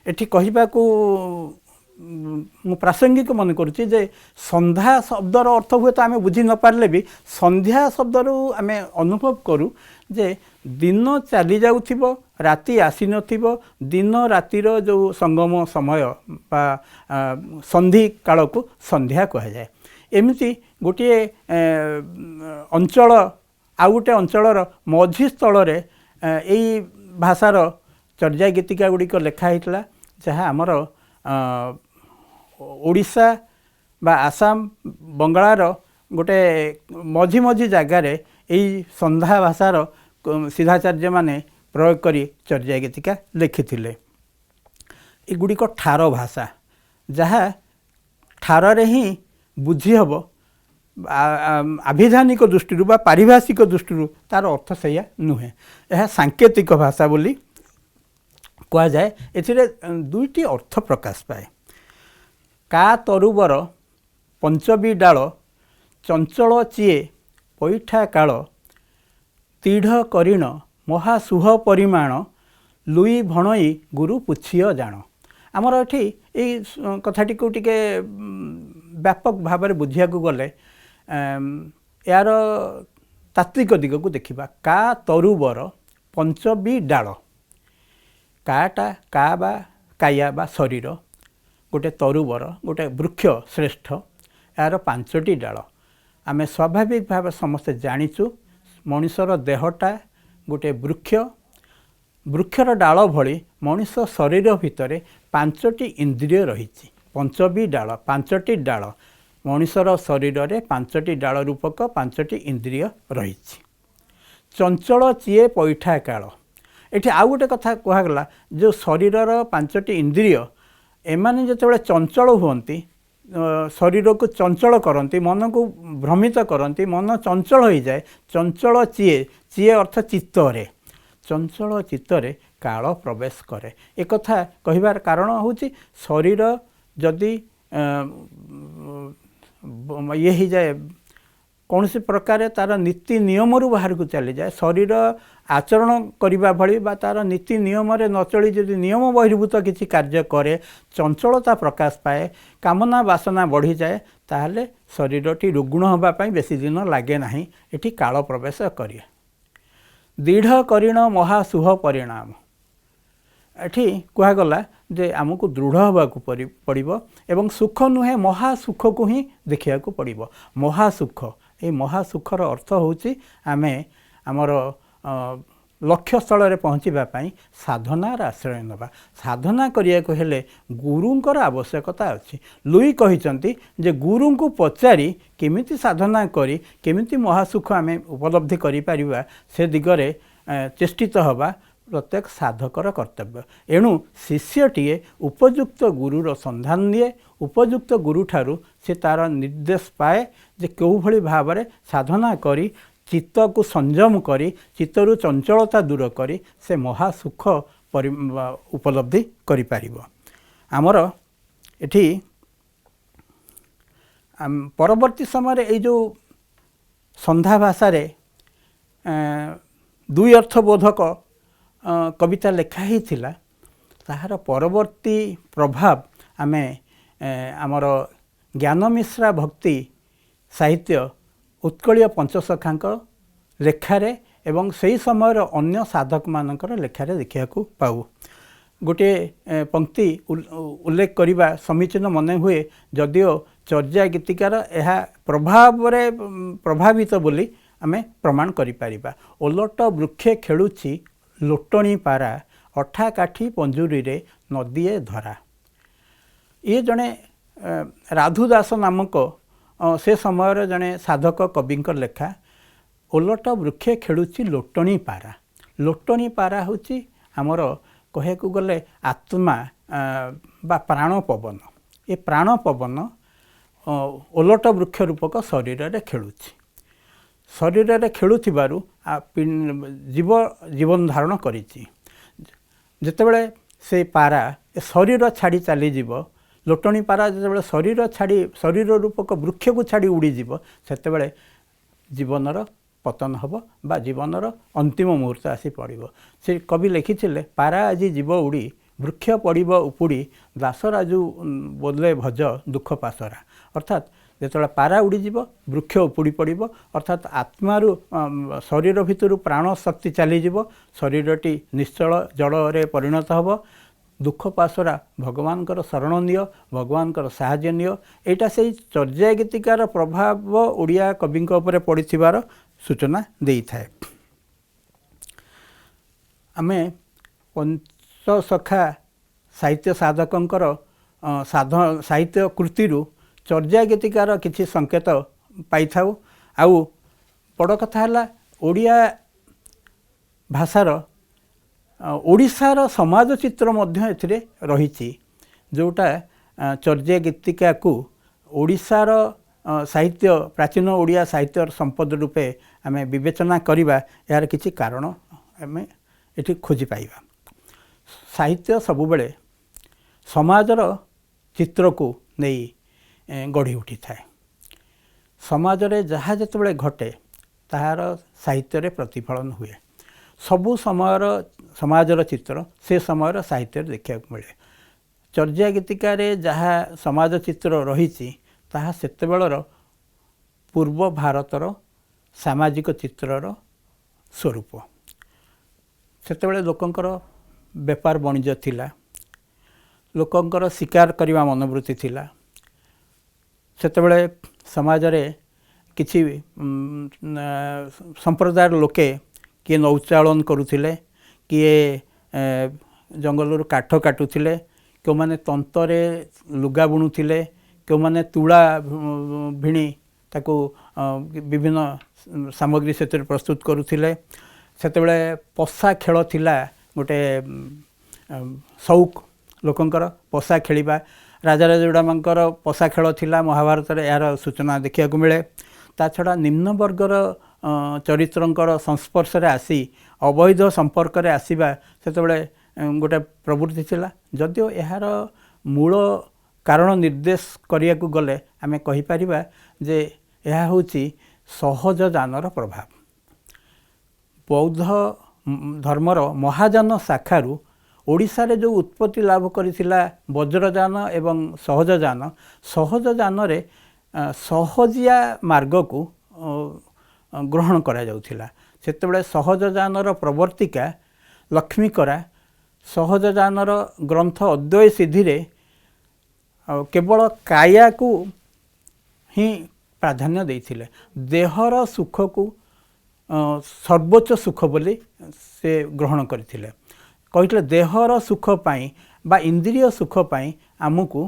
ଏଠି କହିବାକୁ ମୁଁ ପ୍ରାସଙ୍ଗିକ ମନେ କରୁଛି ଯେ ସନ୍ଧ୍ୟା ଶବ୍ଦର ଅର୍ଥ ହୁଏତ ଆମେ ବୁଝି ନପାରିଲେ ବି ସନ୍ଧ୍ୟା ଶବ୍ଦରୁ ଆମେ ଅନୁଭବ କରୁ ଯେ ଦିନ ଚାଲି ଯାଉଥିବ, ରାତି ଆସିନଥିବ, ଦିନ ରାତିର ଯେଉଁ ସଙ୍ଗମ ସମୟ ବା ସନ୍ଧି କାଳକୁ ସନ୍ଧ୍ୟା କୁହାଯାଏ। ଏମିତି ଗୋଟିଏ ଅଞ୍ଚଳ ଆଉ ଗୋଟେ ଅଞ୍ଚଳର ମଝି ସ୍ଥଳରେ ଏଇ ଭାଷାର ଚର୍ଯ୍ୟା ଗୀତିକା ଗୁଡ଼ିକ ଲେଖା ହେଇଥିଲା, ଯାହା ଆମର ଓଡ଼ିଶା ବା ଆସାମ ବଙ୍ଗଳାର ଗୋଟେ ମଝି ମଝି ଜାଗାରେ ଏଇ ସନ୍ଧ୍ୟା ଭାଷାର ସିଦ୍ଧାଚାର୍ଯ୍ୟମାନେ ପ୍ରୟୋଗ କରି ଚର୍ଯ୍ୟା ଗୀତିକା ଲେଖିଥିଲେ। ଏଗୁଡ଼ିକ ଠାର ଭାଷା, ଯାହା ଠାରରେ ହିଁ ବୁଝି ହେବ। ଆଭିଧାନିକ ଦୃଷ୍ଟିରୁ ବା ପାରିଭାଷିକ ଦୃଷ୍ଟିରୁ ତାର ଅର୍ଥ ସେଇଆ ନୁହେଁ, ଏହା ସାଙ୍କେତିକ ଭାଷା ବୋଲି କୁହାଯାଏ। ଏଥିରେ ଦୁଇଟି ଅର୍ଥ ପ୍ରକାଶ ପାଏ। କା ତରୁବର ପଞ୍ଚବୀ ଡାଳ ଚଞ୍ଚଳ ଚିଏ ପଇଠା କାଳ ତୀଢ଼ କରିଣ ମହାସୁହ ପରିମାଣ ଲୁଇ ଭଣଇ ଗୁରୁ ପୁଛିଅ ଜାଣ। ଆମର ଏଠି ଏଇ କଥାଟିକୁ ଟିକେ ବ୍ୟାପକ ଭାବରେ ବୁଝିବାକୁ ଗଲେ ଏହାର ତାତ୍ତ୍ୱିକ ଦିଗକୁ ଦେଖିବା। କା ତରୁବର ପଞ୍ଚବୀ ଡାଳ, କାଟା କା ବା କାୟା ବା ଶରୀର, ଗୋଟେ ତରୁବର ଗୋଟେ ବୃକ୍ଷ ଶ୍ରେଷ୍ଠ, ଏହାର ପାଞ୍ଚଟି ଡାଳ। ଆମେ ସ୍ୱାଭାବିକ ଭାବେ ସମସ୍ତେ ଜାଣିଛୁ ମଣିଷର ଦେହଟା ଗୋଟେ ବୃକ୍ଷ, ବୃକ୍ଷର ଡାଳ ଭଳି ମଣିଷ ଶରୀର ଭିତରେ ପାଞ୍ଚଟି ଇନ୍ଦ୍ରିୟ ରହିଛି। ପଞ୍ଚବୀ ଡାଳ, ପାଞ୍ଚଟି ଡାଳ, ମଣିଷର ଶରୀରରେ ପାଞ୍ଚଟି ଡାଳ ରୂପକ ପାଞ୍ଚଟି ଇନ୍ଦ୍ରିୟ ରହିଛି। ଚଞ୍ଚଳ ଚିଏ ପଇଠା କାଳ, ଏଠି ଆଉ ଗୋଟେ କଥା କୁହାଗଲା, ଯେଉଁ ଶରୀରର ପାଞ୍ଚଟି ଇନ୍ଦ୍ରିୟ ଏମାନେ ଯେତେବେଳେ ଚଞ୍ଚଳ ହୁଅନ୍ତି, ଶରୀରକୁ ଚଞ୍ଚଳ କରନ୍ତି, ମନକୁ ଭ୍ରମିତ କରନ୍ତି, ମନ ଚଞ୍ଚଳ ହୋଇଯାଏ। ଚଞ୍ଚଳ ଚିଏ, ଚିଏ ଅର୍ଥ ଚିତ୍ତରେ, ଚଞ୍ଚଳ ଚିତ୍ତରେ କାଳ ପ୍ରବେଶ କରେ। ଏକଥା କହିବାର କାରଣ ହେଉଛି ଶରୀର ଯଦି ଇଏ ହେଇଯାଏ, କୌଣସି ପ୍ରକାରେ ତା'ର ନୀତି ନିୟମରୁ ବାହାରକୁ ଚାଲିଯାଏ, ଶରୀର ଆଚରଣ କରିବା ଭଳି ବା ତା'ର ନୀତି ନିୟମରେ ନ ଚଳି ଯଦି ନିୟମ ବହିର୍ଭୂତ କିଛି କାର୍ଯ୍ୟ କରେ, ଚଞ୍ଚଳତା ପ୍ରକାଶ ପାଏ, କାମନା ବାସନା ବଢ଼ିଯାଏ, ତାହେଲେ ଶରୀରଟି ରୁଗ୍ଣ ହେବା ପାଇଁ ବେଶୀ ଦିନ ଲାଗେ ନାହିଁ। ଏଠି କାଳ ପ୍ରବେଶ କରେ। ଦୃଢ଼ କରିଣ ମହାସୁହ ପରିଣାମ, ଏଠି କୁହାଗଲା ଯେ ଆମକୁ ଦୃଢ଼ ହେବାକୁ ପଡ଼ିବ ଏବଂ ସୁଖ ନୁହେଁ ମହାସୁଖକୁ ହିଁ ଦେଖିବାକୁ ପଡ଼ିବ। ମହାସୁଖ, ଏଇ ମହାସୁଖର ଅର୍ଥ ହେଉଛି ଆମେ ଆମର ଲକ୍ଷ୍ୟସ୍ଥଳରେ ପହଞ୍ଚିବା ପାଇଁ ସାଧନାର ଆଶ୍ରୟ ନେବା। ସାଧନା କରିବାକୁ ହେଲେ ଗୁରୁଙ୍କର ଆବଶ୍ୟକତା ଅଛି। ଲୁଇ କହିଛନ୍ତି ଯେ ଗୁରୁଙ୍କୁ ପଚାରି କେମିତି ସାଧନା କରି କେମିତି ମହାସୁଖ ଆମେ ଉପଲବ୍ଧି କରିପାରିବା ସେ ଦିଗରେ ଚେଷ୍ଟିତ ହେବା ପ୍ରତ୍ୟେକ ସାଧକର କର୍ତ୍ତବ୍ୟ। ଏଣୁ ଶିଷ୍ୟଟିଏ ଉପଯୁକ୍ତ ଗୁରୁର ସନ୍ଧାନ ନିଏ, ଉପଯୁକ୍ତ ଗୁରୁଠାରୁ ସେ ତା'ର ନିର୍ଦ୍ଦେଶ ପାଏ ଯେ କେଉଁଭଳି ଭାବରେ ସାଧନା କରି ଚିତ୍ତକୁ ସଂଯମ କରି ଚିତ୍ତରୁ ଚଞ୍ଚଳତା ଦୂର କରି ସେ ମହାସୁଖ ଉପଲବ୍ଧି କରିପାରିବ। ଆମର ଏଠି ପରବର୍ତ୍ତୀ ସମୟରେ ଏଇ ଯେଉଁ ସନ୍ଧ୍ୟା ଭାଷାରେ ଦୁଇ ଅର୍ଥବୋଧକ କବିତା ଲେଖା ହେଇଥିଲା, ତାହାର ପରବର୍ତ୍ତୀ ପ୍ରଭାବ ଆମେ ଆମର ଜ୍ଞାନ ମିଶ୍ରା ଭକ୍ତି ସାହିତ୍ୟ ଉତ୍କଳୀୟ ପଞ୍ଚସଖାଙ୍କ ଲେଖାରେ ଏବଂ ସେହି ସମୟର ଅନ୍ୟ ସାଧକମାନଙ୍କର ଲେଖାରେ ଦେଖିବାକୁ ପାଉ। ଗୋଟିଏ ପଙ୍କ୍ତି ଉଲ୍ଲେଖ କରିବା ସମୀଚୀନ ମନେ ହୁଏ, ଯଦିଓ ଚର୍ଯ୍ୟା ଗୀତିକାର ଏହା ପ୍ରଭାବରେ ପ୍ରଭାବିତ ବୋଲି ଆମେ ପ୍ରମାଣ କରିପାରିବା। ଓଲଟ ବୃକ୍ଷେ ଖେଳୁଛି ଲୋଟଣୀ ପାରା, ଅଠା କାଠି ପଞ୍ଜୁରୀରେ ନଦୀଏ ଧରା। ଇଏ ଜଣେ ରାଧୁ ଦାସ ନାମକ ସେ ସମୟର ଜଣେ ସାଧକ କବିଙ୍କ ଲେଖା। ଓଲଟ ବୃକ୍ଷେ ଖେଳୁଛି ଲୋଟଣୀ ପାରା। ଲୋଟଣୀ ପାରା ହେଉଛି ଆମର କହିବାକୁ ଗଲେ ଆତ୍ମା ବା ପ୍ରାଣ ପବନ। ଏ ପ୍ରାଣ ପବନ ଓଲଟ ବୃକ୍ଷ ରୂପକ ଶରୀରରେ ଖେଳୁଛି। ଶରୀରରେ ଖେଳୁଥିବାରୁ ଜୀବ ଜୀବନ ଧାରଣ କରିଛି। ଯେତେବେଳେ ସେ ପାରା ଶରୀର ଛାଡ଼ି ଚାଲିଯିବ, ଲୋଟଣୀ ପାରା ଯେତେବେଳେ ଶରୀର ଛାଡ଼ି ଶରୀର ରୂପକ ବୃକ୍ଷକୁ ଛାଡ଼ି ଉଡ଼ିଯିବ, ସେତେବେଳେ ଜୀବନର ପତନ ହେବ ବା ଜୀବନର ଅନ୍ତିମ ମୁହୂର୍ତ୍ତ ଆସି ପଡ଼ିବ। ସେ କବି ଲେଖିଥିଲେ, ପାରା ଆଜି ଯିବ ଉଡ଼ି, ବୃକ୍ଷ ପଡ଼ିବ ଉପୁଡ଼ି, ଦାସରାଜୁ ବୋଲେ ଭଜ ଦୁଃଖ ପାସରା। ଅର୍ଥାତ୍ ଯେତେବେଳେ ପାରା ଉଡ଼ିଯିବ, ବୃକ୍ଷ ଉପୁଡ଼ି ପଡ଼ିବ, ଅର୍ଥାତ୍ ଆତ୍ମାରୁ ଶରୀର ଭିତରୁ ପ୍ରାଣ ଶକ୍ତି ଚାଲିଯିବ, ଶରୀରଟି ନିଶ୍ଚଳ ଜଳରେ ପରିଣତ ହେବ। ଦୁଃଖ ପାସରା, ଭଗବାନଙ୍କର ଶରଣ ନିଅ, ଭଗବାନଙ୍କର ସାହାଯ୍ୟ ନିଅ। ଏଇଟା ସେଇ ଚର୍ଯ୍ୟା ଗୀତିକାର ପ୍ରଭାବ ଓଡ଼ିଆ କବିଙ୍କ ଉପରେ ପଡ଼ିଥିବାର ସୂଚନା ଦେଇଥାଏ। ଆମେ ପଞ୍ଚସଖା ସାହିତ୍ୟ ସାଧକଙ୍କର ସାହିତ୍ୟ କୃତିରୁ ଚର୍ଯ୍ୟା ଗୀତିକାର କିଛି ସଂକେତ ପାଇଥାଉ। ଆଉ ବଡ଼ କଥା ହେଲା, ଓଡ଼ିଆ ଭାଷାର ଓଡ଼ିଶାର ସମାଜ ଚିତ୍ର ମଧ୍ୟ ଏଥିରେ ରହିଛି, ଯେଉଁଟା ଚର୍ଯ୍ୟା ଗୀତିକାକୁ ଓଡ଼ିଶାର ସାହିତ୍ୟ, ପ୍ରାଚୀନ ଓଡ଼ିଆ ସାହିତ୍ୟର ସମ୍ପଦ ରୂପେ ଆମେ ବିବେଚନା କରିବା, ଏହାର କିଛି କାରଣ ଆମେ ଏଠି ଖୋଜି ପାଇବା। ସାହିତ୍ୟ ସବୁବେଳେ ସମାଜର ଚିତ୍ରକୁ ନେଇ ଗଢ଼ି ଉଠିଥାଏ। ସମାଜରେ ଯାହା ଯେତେବେଳେ ଘଟେ, ତାହାର ସାହିତ୍ୟରେ ପ୍ରତିଫଳନ ହୁଏ। ସବୁ ସମୟର ସମାଜର ଚିତ୍ର ସେ ସମୟର ସାହିତ୍ୟରେ ଦେଖିବାକୁ ମିଳେ। ଚର୍ଯ୍ୟା ଗୀତିକାରେ ଯାହା ସମାଜ ଚିତ୍ର ରହିଛି, ତାହା ସେତେବେଳର ପୂର୍ବ ଭାରତର ସାମାଜିକ ଚିତ୍ରର ସ୍ୱରୂପ। ସେତେବେଳେ ଲୋକଙ୍କର ବେପାର ବଣିଜ ଥିଲା, ଲୋକଙ୍କର ଶିକାର କରିବା ମନୋବୃତ୍ତି ଥିଲା। ସେତେବେଳେ ସମାଜରେ କିଛି ସମ୍ପ୍ରଦାୟର ଲୋକେ କିଏ ନୌଚାଳନ କରୁଥିଲେ, କିଏ ଜଙ୍ଗଲରୁ କାଠ କାଟୁଥିଲେ, କେଉଁମାନେ ତନ୍ତରେ ଲୁଗା ବୁଣୁଥିଲେ, କେଉଁମାନେ ତୁଳା ଭିଣି ତାକୁ ବିଭିନ୍ନ ସାମଗ୍ରୀ ସେଥିରେ ପ୍ରସ୍ତୁତ କରୁଥିଲେ। ସେତେବେଳେ ପଶା ଖେଳ ଥିଲା ଗୋଟେ ସଉକ ଲୋକଙ୍କର, ପଶା ଖେଳିବା। ରାଜାରାଜୁଡ଼ାମାନଙ୍କର ପଶା ଖେଳ ଥିଲା, ମହାଭାରତରେ ଏହାର ସୂଚନା ଦେଖିବାକୁ ମିଳେ। ତା ଛଡ଼ା ନିମ୍ନ ବର୍ଗର ଚରିତ୍ରଙ୍କର ସଂସ୍ପର୍ଶରେ ଆସି ଅବୈଧ ସମ୍ପର୍କରେ ଆସିବା ସେତେବେଳେ ଗୋଟେ ପ୍ରବୃତ୍ତି ଥିଲା। ଯଦିଓ ଏହାର ମୂଳ କାରଣ ନିର୍ଦ୍ଦେଶ କରିବାକୁ ଗଲେ ଆମେ କହିପାରିବା ଯେ ଏହା ହେଉଛି ସହଜଯାନର ପ୍ରଭାବ। ବୌଦ୍ଧ ଧର୍ମର ମହାଯାନ ଶାଖାରୁ ଓଡ଼ିଶାରେ ଯେଉଁ ଉତ୍ପତ୍ତି ଲାଭ କରିଥିଲା ବଜ୍ରଯାନ ଏବଂ ସହଜଯାନ, ସହଜଯାନରେ ସହଜିଆ ମାର୍ଗକୁ ଗ୍ରହଣ କରାଯାଉଥିଲା। ସେତେବେଳେ ସହଜଯାନର ପ୍ରବର୍ତ୍ତିକା ଲକ୍ଷ୍ମୀକରା ସହଜଯାନର ଗ୍ରନ୍ଥ ଅଦ୍ୱୟ ସିଦ୍ଧିରେ କେବଳ କାୟାକୁ ହିଁ ପ୍ରାଧାନ୍ୟ ଦେଇଥିଲେ। ଦେହର ସୁଖକୁ ସର୍ବୋଚ୍ଚ ସୁଖ ବୋଲି ସେ ଗ୍ରହଣ କରିଥିଲେ। କହିଥିଲେ, ଦେହର ସୁଖ ପାଇଁ ବା ଇନ୍ଦ୍ରିୟ ସୁଖ ପାଇଁ ଆମକୁ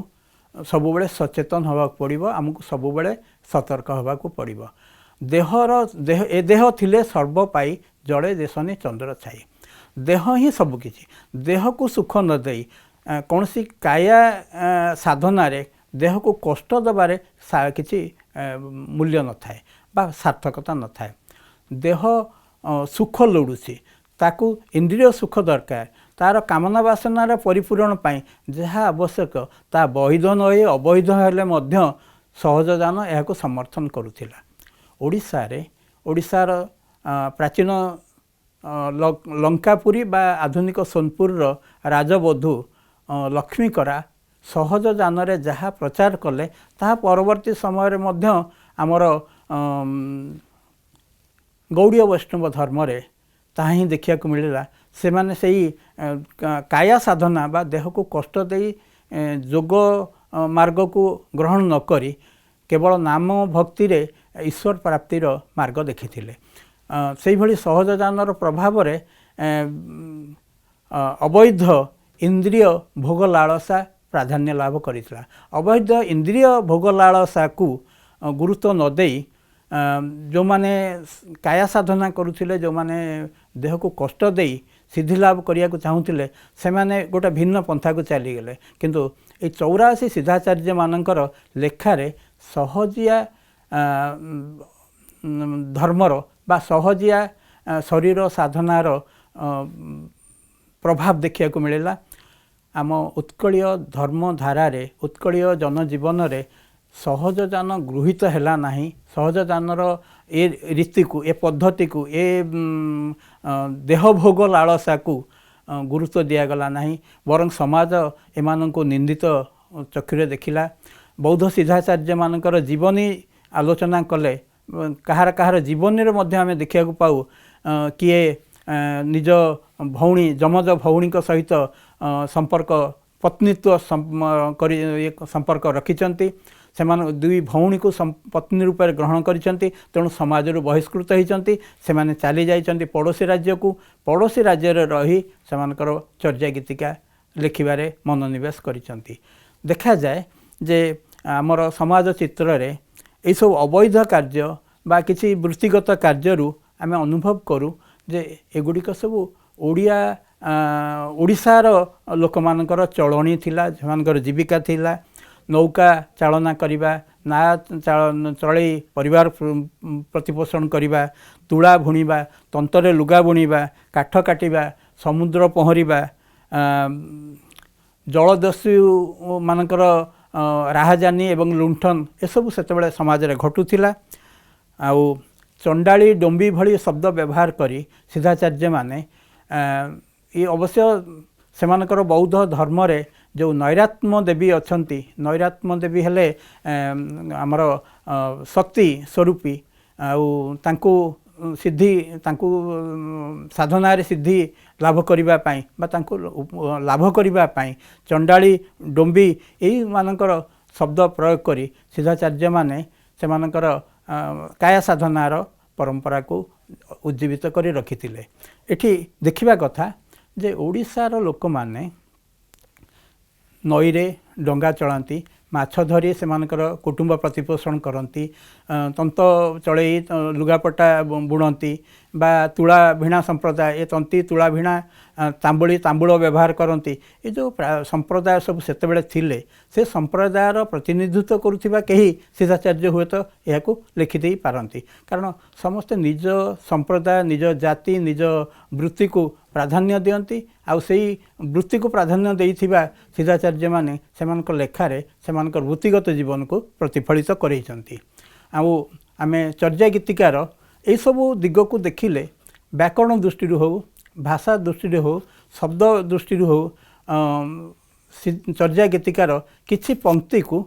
ସବୁବେଳେ ସଚେତନ ହେବାକୁ ପଡ଼ିବ, ଆମକୁ ସବୁବେଳେ ସତର୍କ ହେବାକୁ ପଡ଼ିବ। ଦେହର ଦେହ ଏ ଦେହ ଥିଲେ ସର୍ବ ପାଇ, ଜଳେ ଦେଶନି ଚନ୍ଦ୍ର ଛାଇ। ଦେହ ହିଁ ସବୁକିଛି। ଦେହକୁ ସୁଖ ନ ଦେଇ କୌଣସି କାୟା ସାଧନାରେ ଦେହକୁ କଷ୍ଟ ଦେବାରେ କିଛି ମୂଲ୍ୟ ନଥାଏ ବା ସାର୍ଥକତା ନଥାଏ। ଦେହ ସୁଖ ଲୋଡ଼ୁଛି, ତାକୁ ଇନ୍ଦ୍ରିୟ ସୁଖ ଦରକାର। ତା'ର କାମନା ବାସନାର ପରିପୂରଣ ପାଇଁ ଯାହା ଆବଶ୍ୟକ ତାହା ବୈଧ ନ ହୋଇ ଅବୈଧ ହେଲେ ମଧ୍ୟ ସହଜଯାନ ଏହାକୁ ସମର୍ଥନ କରୁଥିଲା। ଓଡ଼ିଶାରେ ଓଡ଼ିଶାର ପ୍ରାଚୀନ ଲଙ୍କାପୁରୀ ବା ଆଧୁନିକ ସୋନପୁରର ରାଜବଧୂ ଲକ୍ଷ୍ମୀକରା ସହଜଯାନରେ ଯାହା ପ୍ରଚାର କଲେ, ତାହା ପରବର୍ତ୍ତୀ ସମୟରେ ମଧ୍ୟ ଆମର ଗୌଡ଼ୀୟ ବୈଷ୍ଣବ ଧର୍ମରେ ତାହା ହିଁ ଦେଖିବାକୁ ମିଳିଲା। ସେମାନେ ସେଇ କାୟା ସାଧନା ବା ଦେହକୁ କଷ୍ଟ ଦେଇ ଯୋଗ ମାର୍ଗକୁ ଗ୍ରହଣ ନକରି କେବଳ ନାମ ଭକ୍ତିରେ ଈଶ୍ୱର ପ୍ରାପ୍ତିର ମାର୍ଗ ଦେଖିଥିଲେ। ସେଇଭଳି ସହଜଯାନର ପ୍ରଭାବରେ ଅବୈଧ ଇନ୍ଦ୍ରିୟ ଭୋଗ ଲାଳସା ପ୍ରାଧାନ୍ୟ ଲାଭ କରିଥିଲା। ଅବୈଧ ଇନ୍ଦ୍ରିୟ ଭୋଗ ଲାଳସାକୁ ଗୁରୁତ୍ୱ ନ ଦେଇ ଯେଉଁମାନେ କାୟା ସାଧନା କରୁଥିଲେ, ଯେଉଁମାନେ ଦେହକୁ କଷ୍ଟ ଦେଇ ସିଦ୍ଧି ଲାଭ କରିବାକୁ ଚାହୁଁଥିଲେ, ସେମାନେ ଗୋଟେ ଭିନ୍ନ ପନ୍ଥାକୁ ଚାଲିଗଲେ। କିନ୍ତୁ ଏଇ 84 ସିଦ୍ଧାଚାର୍ଯ୍ୟମାନଙ୍କର ଲେଖାରେ ସହଜିଆ ଧର୍ମର ବା ସହଜିଆ ଶରୀର ସାଧନାର ପ୍ରଭାବ ଦେଖିବାକୁ ମିଳିଲା। ଆମ ଉତ୍କଳୀୟ ଧର୍ମଧାରାରେ, ଉତ୍କଳୀୟ ଜନଜୀବନରେ ସହଜଯାନ ଗୃହୀତ ହେଲା ନାହିଁ। ସହଜଯାନର ଏ ରୀତିକୁ, ଏ ପଦ୍ଧତିକୁ, ଏ ଦେହଭୋଗ ଲାଳସାକୁ ଗୁରୁତ୍ୱ ଦିଆଗଲା ନାହିଁ, ବରଂ ସମାଜ ଏମାନଙ୍କୁ ନିନ୍ଦିତ ଚକ୍ଷୁରେ ଦେଖିଲା। ବୌଦ୍ଧ ସିଦ୍ଧାଚାର୍ଯ୍ୟମାନଙ୍କର ଜୀବନୀ ଆଲୋଚନା କଲେ କାହାର କାହାର ଜୀବନୀରେ ମଧ୍ୟ ଆମେ ଦେଖିବାକୁ ପାଉ, କିଏ ନିଜ ଭଉଣୀ, ଯମଜ ଭଉଣୀଙ୍କ ସହିତ ସମ୍ପର୍କ, ପତ୍ନୀତ୍ୱ କରି ସମ୍ପର୍କ ରଖିଛନ୍ତି, ସେମାନେ ଦୁଇ ଭଉଣୀକୁ ପତ୍ନୀ ରୂପରେ ଗ୍ରହଣ କରିଛନ୍ତି, ତେଣୁ ସମାଜରୁ ବହିଷ୍କୃତ ହୋଇଛନ୍ତି। ସେମାନେ ଚାଲି ଯାଇଛନ୍ତି ପଡ଼ୋଶୀ ରାଜ୍ୟକୁ। ପଡ଼ୋଶୀ ରାଜ୍ୟରେ ରହି ସେମାନଙ୍କର ଚର୍ଯ୍ୟା ଗୀତିକା ଲେଖିବାରେ ମନୋନିବେଶ କରିଛନ୍ତି। ଦେଖାଯାଏ ଯେ ଆମର ସମାଜ ଚିତ୍ରରେ ଏଇସବୁ ଅବୈଧ କାର୍ଯ୍ୟ ବା କିଛି ବୃତ୍ତିଗତ କାର୍ଯ୍ୟରୁ ଆମେ ଅନୁଭବ କରୁ ଯେ ଏଗୁଡ଼ିକ ସବୁ ଓଡ଼ିଆ ଓଡ଼ିଶାର ଲୋକମାନଙ୍କର ଚଳଣି ଥିଲା, ସେମାନଙ୍କର ଜୀବିକା ଥିଲା। ନୌକା ଚାଳନା କରିବା, ନା ଚଳେଇ ପରିବାର ପ୍ରତିପୋଷଣ କରିବା, ତୁଳା ବୁଣିବା, ତନ୍ତରେ ଲୁଗା ବୁଣିବା, କାଠ କାଟିବା, ସମୁଦ୍ର ପହଁରିବା, ଜଳଦସ୍ୟୁମାନଙ୍କର ରାହାଜାନି ଏବଂ ଲୁଣ୍ଠନ, ଏସବୁ ସେତେବେଳେ ସମାଜରେ ଘଟୁଥିଲା। ଆଉ ଚଣ୍ଡାଳି ଡୋମ୍ବି ଭଳି ଶବ୍ଦ ବ୍ୟବହାର କରି ସିଦ୍ଧାଚାର୍ଯ୍ୟମାନେ ଏ ଅବଶ୍ୟ ସେମାନଙ୍କର ବୌଦ୍ଧ ଧର୍ମରେ ଯେଉଁ ନୈରାତ୍ମ ଦେବୀ ଅଛନ୍ତି, ନୈରାତ୍ମ ଦେବୀ ହେଲେ ଆମର ଶକ୍ତି ସ୍ୱରୂପୀ, ଆଉ ତାଙ୍କୁ ସିଦ୍ଧି, ତାଙ୍କୁ ସାଧନାରେ ସିଦ୍ଧି ଲାଭ କରିବା ପାଇଁ ବା ତାଙ୍କୁ ଲାଭ କରିବା ପାଇଁ ଚଣ୍ଡାଳି ଡୋମ୍ବି ଏଇମାନଙ୍କର ଶବ୍ଦ ପ୍ରୟୋଗ କରି ସିଦ୍ଧାଚାର୍ଯ୍ୟମାନେ ସେମାନଙ୍କର କାୟା ସାଧନାର ପରମ୍ପରାକୁ ଉଜ୍ଜୀବିତ କରି ରଖିଥିଲେ। ଏଠି ଦେଖିବା କଥା ଯେ ଓଡ଼ିଶାର ଲୋକମାନେ ନଈରେ ଡଙ୍ଗା ଚଳାନ୍ତି, ମାଛ ଧରି ସେମାନଙ୍କର କୁଟୁମ୍ବ ପ୍ରତିପୋଷଣ କରନ୍ତି, ତନ୍ତ ଚଳେଇ ଲୁଗାପଟା ବୁଣନ୍ତି ବା ତୁଳା ଭିଣା ସମ୍ପ୍ରଦାୟ, ଏ ତନ୍ତି ତୁଳା ଭିଣା ତାମ୍ବୁଳି ତାମ୍ବୁଳ ବ୍ୟବହାର କରନ୍ତି। ଏ ଯେଉଁ ସମ୍ପ୍ରଦାୟ ସବୁ ସେତେବେଳେ ଥିଲେ, ସେ ସମ୍ପ୍ରଦାୟର ପ୍ରତିନିଧିତ୍ୱ କରୁଥିବା କେହି ସିଦ୍ଧାଚାର୍ଯ୍ୟ ହୁଏତ ଏହାକୁ ଲେଖିଦେଇ ପାରନ୍ତି, କାରଣ ସମସ୍ତେ ନିଜ ସମ୍ପ୍ରଦାୟ, ନିଜ ଜାତି, ନିଜ ବୃତ୍ତିକୁ ପ୍ରାଧାନ୍ୟ ଦିଅନ୍ତି। ଆଉ ସେଇ ବୃତ୍ତିକୁ ପ୍ରାଧାନ୍ୟ ଦେଇଥିବା ସିଦ୍ଧାଚାର୍ଯ୍ୟମାନେ ସେମାନଙ୍କ ଲେଖାରେ ସେମାନଙ୍କର ବୃତ୍ତିଗତ ଜୀବନକୁ ପ୍ରତିଫଳିତ କରେଇଛନ୍ତି। ଆଉ ଆମେ ଚର୍ଯ୍ୟା ଗୀତିକାର ଏଇସବୁ ଦିଗକୁ ଦେଖିଲେ ବ୍ୟାକରଣ ଦୃଷ୍ଟିରୁ ହେଉ, ଭାଷା ଦୃଷ୍ଟିରୁ ହେଉ, ଶବ୍ଦ ଦୃଷ୍ଟିରୁ ହେଉ, ଚର୍ଯ୍ୟା ଗୀତିକାର କିଛି ପଙ୍କ୍ତିକୁ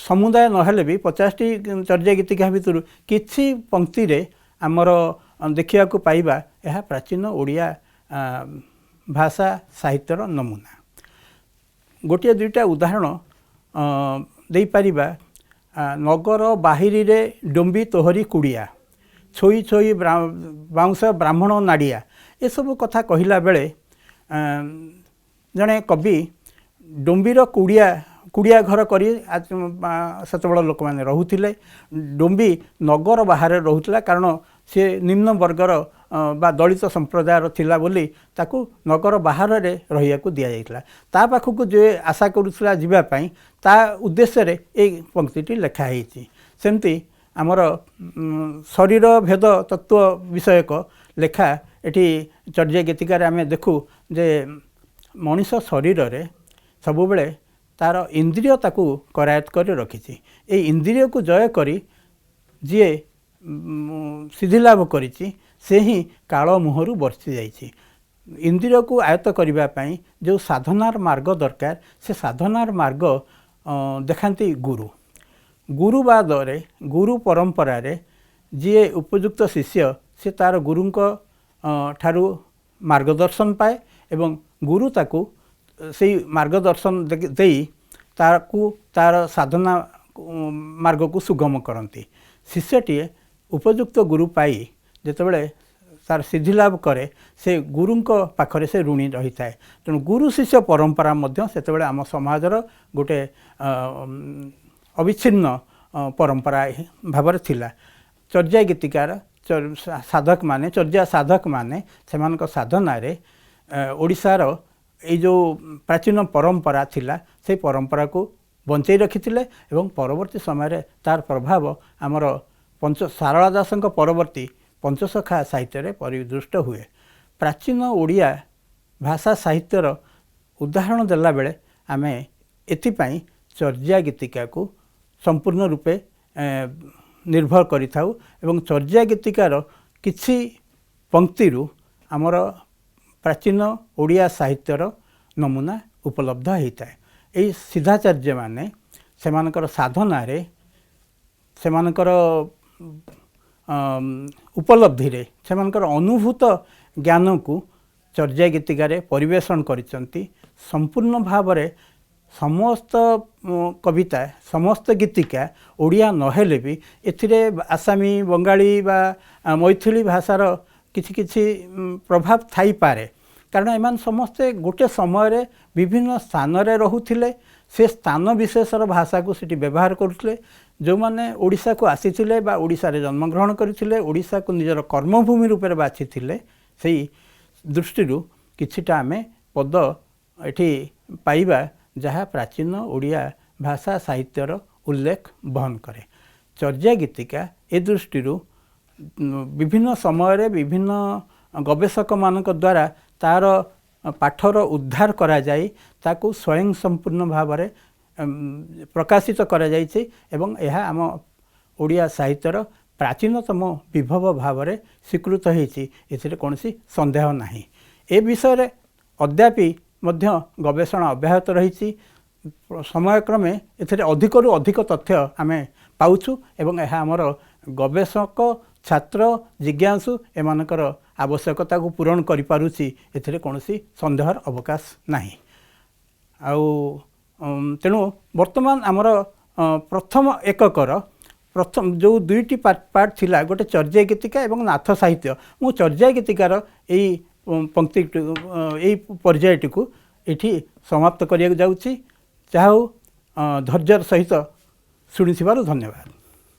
ସମୁଦାୟ ନହେଲେ ବି 50ଟି ଚର୍ଯ୍ୟା ଗୀତିକା ଭିତରୁ କିଛି ପଙ୍କ୍ତିରେ ଆମର ଦେଖିବାକୁ ପାଇବା ଏହା ପ୍ରାଚୀନ ଓଡ଼ିଆ ଭାଷା ସାହିତ୍ୟର ନମୁନା। ଗୋଟିଏ ଦୁଇଟା ଉଦାହରଣ ଦେଇପାରିବା। ନଗର ବାହିରିରେ ଡୁମ୍ବି ତୋହରି କୁଡ଼ିଆ, ଛୋଇ ଛୋଇ ବାଉଁଶ ବ୍ରାହ୍ମଣ ନାଡ଼ିଆ, ଏସବୁ କଥା କହିଲା ବେଳେ ଜଣେ କବି ଡୁମ୍ବିର କୁଡ଼ିଆ, କୁଡ଼ିଆ ଘର କରି ସେତେବେଳେ ଲୋକମାନେ ରହୁଥିଲେ। ଡୁମ୍ବି ନଗର ବାହାରେ ରହୁଥିଲା, କାରଣ ସିଏ ନିମ୍ନ ବର୍ଗର ବା ଦଳିତ ସମ୍ପ୍ରଦାୟର ଥିଲା ବୋଲି ତାକୁ ନଗର ବାହାରରେ ରହିବାକୁ ଦିଆଯାଇଥିଲା। ତା ପାଖକୁ ଯିଏ ଆଶା କରୁଥିଲା ଯିବା ପାଇଁ, ତା ଉଦ୍ଦେଶ୍ୟରେ ଏଇ ପଙ୍କ୍ତିଟି ଲେଖା ହେଇଛି। ସେମିତି ଆମର ଶରୀର ଭେଦ ତତ୍ତ୍ୱ ବିଷୟକ ଲେଖା ଏଠି ଚର୍ଯ୍ୟା ଗୀତିକାରେ ଆମେ ଦେଖୁ ଯେ ମଣିଷ ଶରୀରରେ ସବୁବେଳେ ତାର ଇନ୍ଦ୍ରିୟ ତାକୁ କରାୟତ୍ତ କରି ରଖିଛି। ଏଇ ଇନ୍ଦ୍ରିୟକୁ ଜୟ କରି ଯିଏ ସିଦ୍ଧିଲାଭ କରିଛି ସେ ହିଁ କାଳ ମୁହଁରୁ ବର୍ତ୍ତି ଯାଇଛି। ଇନ୍ଦ୍ରିୟକୁ ଆୟତ୍ତ କରିବା ପାଇଁ ଯେଉଁ ସାଧନାର ମାର୍ଗ ଦରକାର, ସେ ସାଧନାର ମାର୍ଗ ଦେଖାନ୍ତି ଗୁରୁ। ଗୁରୁବାଦରେ, ଗୁରୁ ପରମ୍ପରାରେ ଯିଏ ଉପଯୁକ୍ତ ଶିଷ୍ୟ ସେ ତାର ଗୁରୁଙ୍କ ଠାରୁ ମାର୍ଗଦର୍ଶନ ପାଏ ଏବଂ ଗୁରୁ ତାକୁ ସେଇ ମାର୍ଗଦର୍ଶନ ଦେଇ ତାକୁ ତାର ସାଧନା ମାର୍ଗକୁ ସୁଗମ କରନ୍ତି। ଶିଷ୍ୟଟିଏ ଉପଯୁକ୍ତ ଗୁରୁ ପାଇ ଯେତେବେଳେ ତାର ସିଦ୍ଧିଲାଭ କରେ, ସେ ଗୁରୁଙ୍କ ପାଖରେ ସେ ଋଣୀ ରହିଥାଏ। ତେଣୁ ଗୁରୁ ଶିଷ୍ୟ ପରମ୍ପରା ମଧ୍ୟ ସେତେବେଳେ ଆମ ସମାଜର ଗୋଟେ ଅବିଚ୍ଛିନ୍ନ ପରମ୍ପରା ଭାବରେ ଥିଲା। ଚର୍ଯ୍ୟା ଗୀତିକାର ସାଧକମାନେ, ଚର୍ଯ୍ୟା ସାଧକମାନେ ସେମାନଙ୍କ ସାଧନାରେ ଓଡ଼ିଶାର ଏଇ ଯେଉଁ ପ୍ରାଚୀନ ପରମ୍ପରା ଥିଲା ସେଇ ପରମ୍ପରାକୁ ବଞ୍ଚେଇ ରଖିଥିଲେ ଏବଂ ପରବର୍ତ୍ତୀ ସମୟରେ ତାର ପ୍ରଭାବ ଆମର ସାରଳା ଦାସଙ୍କ ପରବର୍ତ୍ତୀ ପଞ୍ଚସଖା ସାହିତ୍ୟରେ ପରିଦୃଷ୍ଟ ହୁଏ। ପ୍ରାଚୀନ ଓଡ଼ିଆ ଭାଷା ସାହିତ୍ୟର ଉଦାହରଣ ଦେଲାବେଳେ ଆମେ ଏଥିପାଇଁ ଚର୍ଯ୍ୟା ଗୀତିକାକୁ ସମ୍ପୂର୍ଣ୍ଣ ରୂପେ ନିର୍ଭର କରିଥାଉ ଏବଂ ଚର୍ଯ୍ୟା ଗୀତିକାର କିଛି ପଙ୍କ୍ତିରୁ ଆମର ପ୍ରାଚୀନ ଓଡ଼ିଆ ସାହିତ୍ୟର ନମୁନା ଉପଲବ୍ଧ ହୋଇଥାଏ। ଏଇ ସିଦ୍ଧାଚାର୍ଯ୍ୟମାନେ ସେମାନଙ୍କର ସାଧନାରେ, ସେମାନଙ୍କର ଉପଲବ୍ଧିରେ, ସେମାନଙ୍କର ଅନୁଭୂତ ଜ୍ଞାନକୁ ଚର୍ଯ୍ୟା ଗୀତିକାରେ ପରିବେଷଣ କରିଛନ୍ତି। ସମ୍ପୂର୍ଣ୍ଣ ଭାବରେ ସମସ୍ତ କବିତା, ସମସ୍ତ ଗୀତିକା ଓଡ଼ିଆ ନହେଲେ ବି ଏଥିରେ ଆସାମୀ, ବଙ୍ଗାଳୀ ବା ମୈଥିଳୀ ଭାଷାର କିଛି କିଛି ପ୍ରଭାବ ଥାଇପାରେ, କାରଣ ଏମାନେ ସମସ୍ତେ ଗୋଟେ ସମୟରେ ବିଭିନ୍ନ ସ୍ଥାନରେ ରହୁଥିଲେ, ସେ ସ୍ଥାନ ବିଶେଷର ଭାଷାକୁ ସେଠି ବ୍ୟବହାର କରୁଥିଲେ। ଯେଉଁମାନେ ଓଡ଼ିଶାକୁ ଆସିଥିଲେ ବା ଓଡ଼ିଶାରେ ଜନ୍ମଗ୍ରହଣ କରିଥିଲେ, ଓଡ଼ିଶାକୁ ନିଜର କର୍ମଭୂମି ରୂପରେ ବାଛିଥିଲେ, ସେଇ ଦୃଷ୍ଟିରୁ କିଛିଟା ଆମେ ପଦ ଏଠି ପାଇବା ଯାହା ପ୍ରାଚୀନ ଓଡ଼ିଆ ଭାଷା ସାହିତ୍ୟର ଉଲ୍ଲେଖ ବହନ କରେ। ଚର୍ଯ୍ୟା ଗୀତିକା ଏ ଦୃଷ୍ଟିରୁ ବିଭିନ୍ନ ସମୟରେ ବିଭିନ୍ନ ଗବେଷକମାନଙ୍କ ଦ୍ୱାରା ତାର ପାଠର ଉଦ୍ଧାର କରାଯାଇ ତାକୁ ସ୍ୱୟଂ ସମ୍ପୂର୍ଣ୍ଣ ଭାବରେ ପ୍ରକାଶିତ କରାଯାଇଛି ଏବଂ ଏହା ଆମ ଓଡ଼ିଆ ସାହିତ୍ୟର ପ୍ରାଚୀନତମ ବିଭବ ଭାବରେ ସ୍ୱୀକୃତ ହୋଇଛି, ଏଥିରେ କୌଣସି ସନ୍ଦେହ ନାହିଁ। ଏ ବିଷୟରେ ଅଦ୍ୟାପି ମଧ୍ୟ ଗବେଷଣା ଅବ୍ୟାହତ ରହିଛି। ସମୟକ୍ରମେ ଏଥିରେ ଅଧିକରୁ ଅଧିକ ତଥ୍ୟ ଆମେ ପାଉଛୁ ଏବଂ ଏହା ଆମର ଗବେଷକ, ଛାତ୍ର, ଜିଜ୍ଞାସୁ ଏମାନଙ୍କର ଆବଶ୍ୟକତାକୁ ପୂରଣ କରିପାରୁଛି, ଏଥିରେ କୌଣସି ସନ୍ଦେହର ଅବକାଶ ନାହିଁ। ଆଉ ତେଣୁ ବର୍ତ୍ତମାନ ଆମର ପ୍ରଥମ ଏକକର ପ୍ରଥମ ଯେଉଁ ଦୁଇଟି ପାର୍ଟ ଥିଲା, ଗୋଟେ ଚର୍ଯ୍ୟା ଗୀତିକା ଏବଂ ନାଥ ସାହିତ୍ୟ। ମୁଁ ଚର୍ଯ୍ୟା ଗୀତିକାର ଏଇ ପଙ୍କ୍ତି, ଏଇ ପର୍ଯ୍ୟାୟଟିକୁ ଏଠି ସମାପ୍ତ କରିବାକୁ ଯାଉଛି। ଯାହା ହଉ, ଧୈର୍ଯ୍ୟର ସହିତ ଶୁଣିଥିବାରୁ ଧନ୍ୟବାଦ।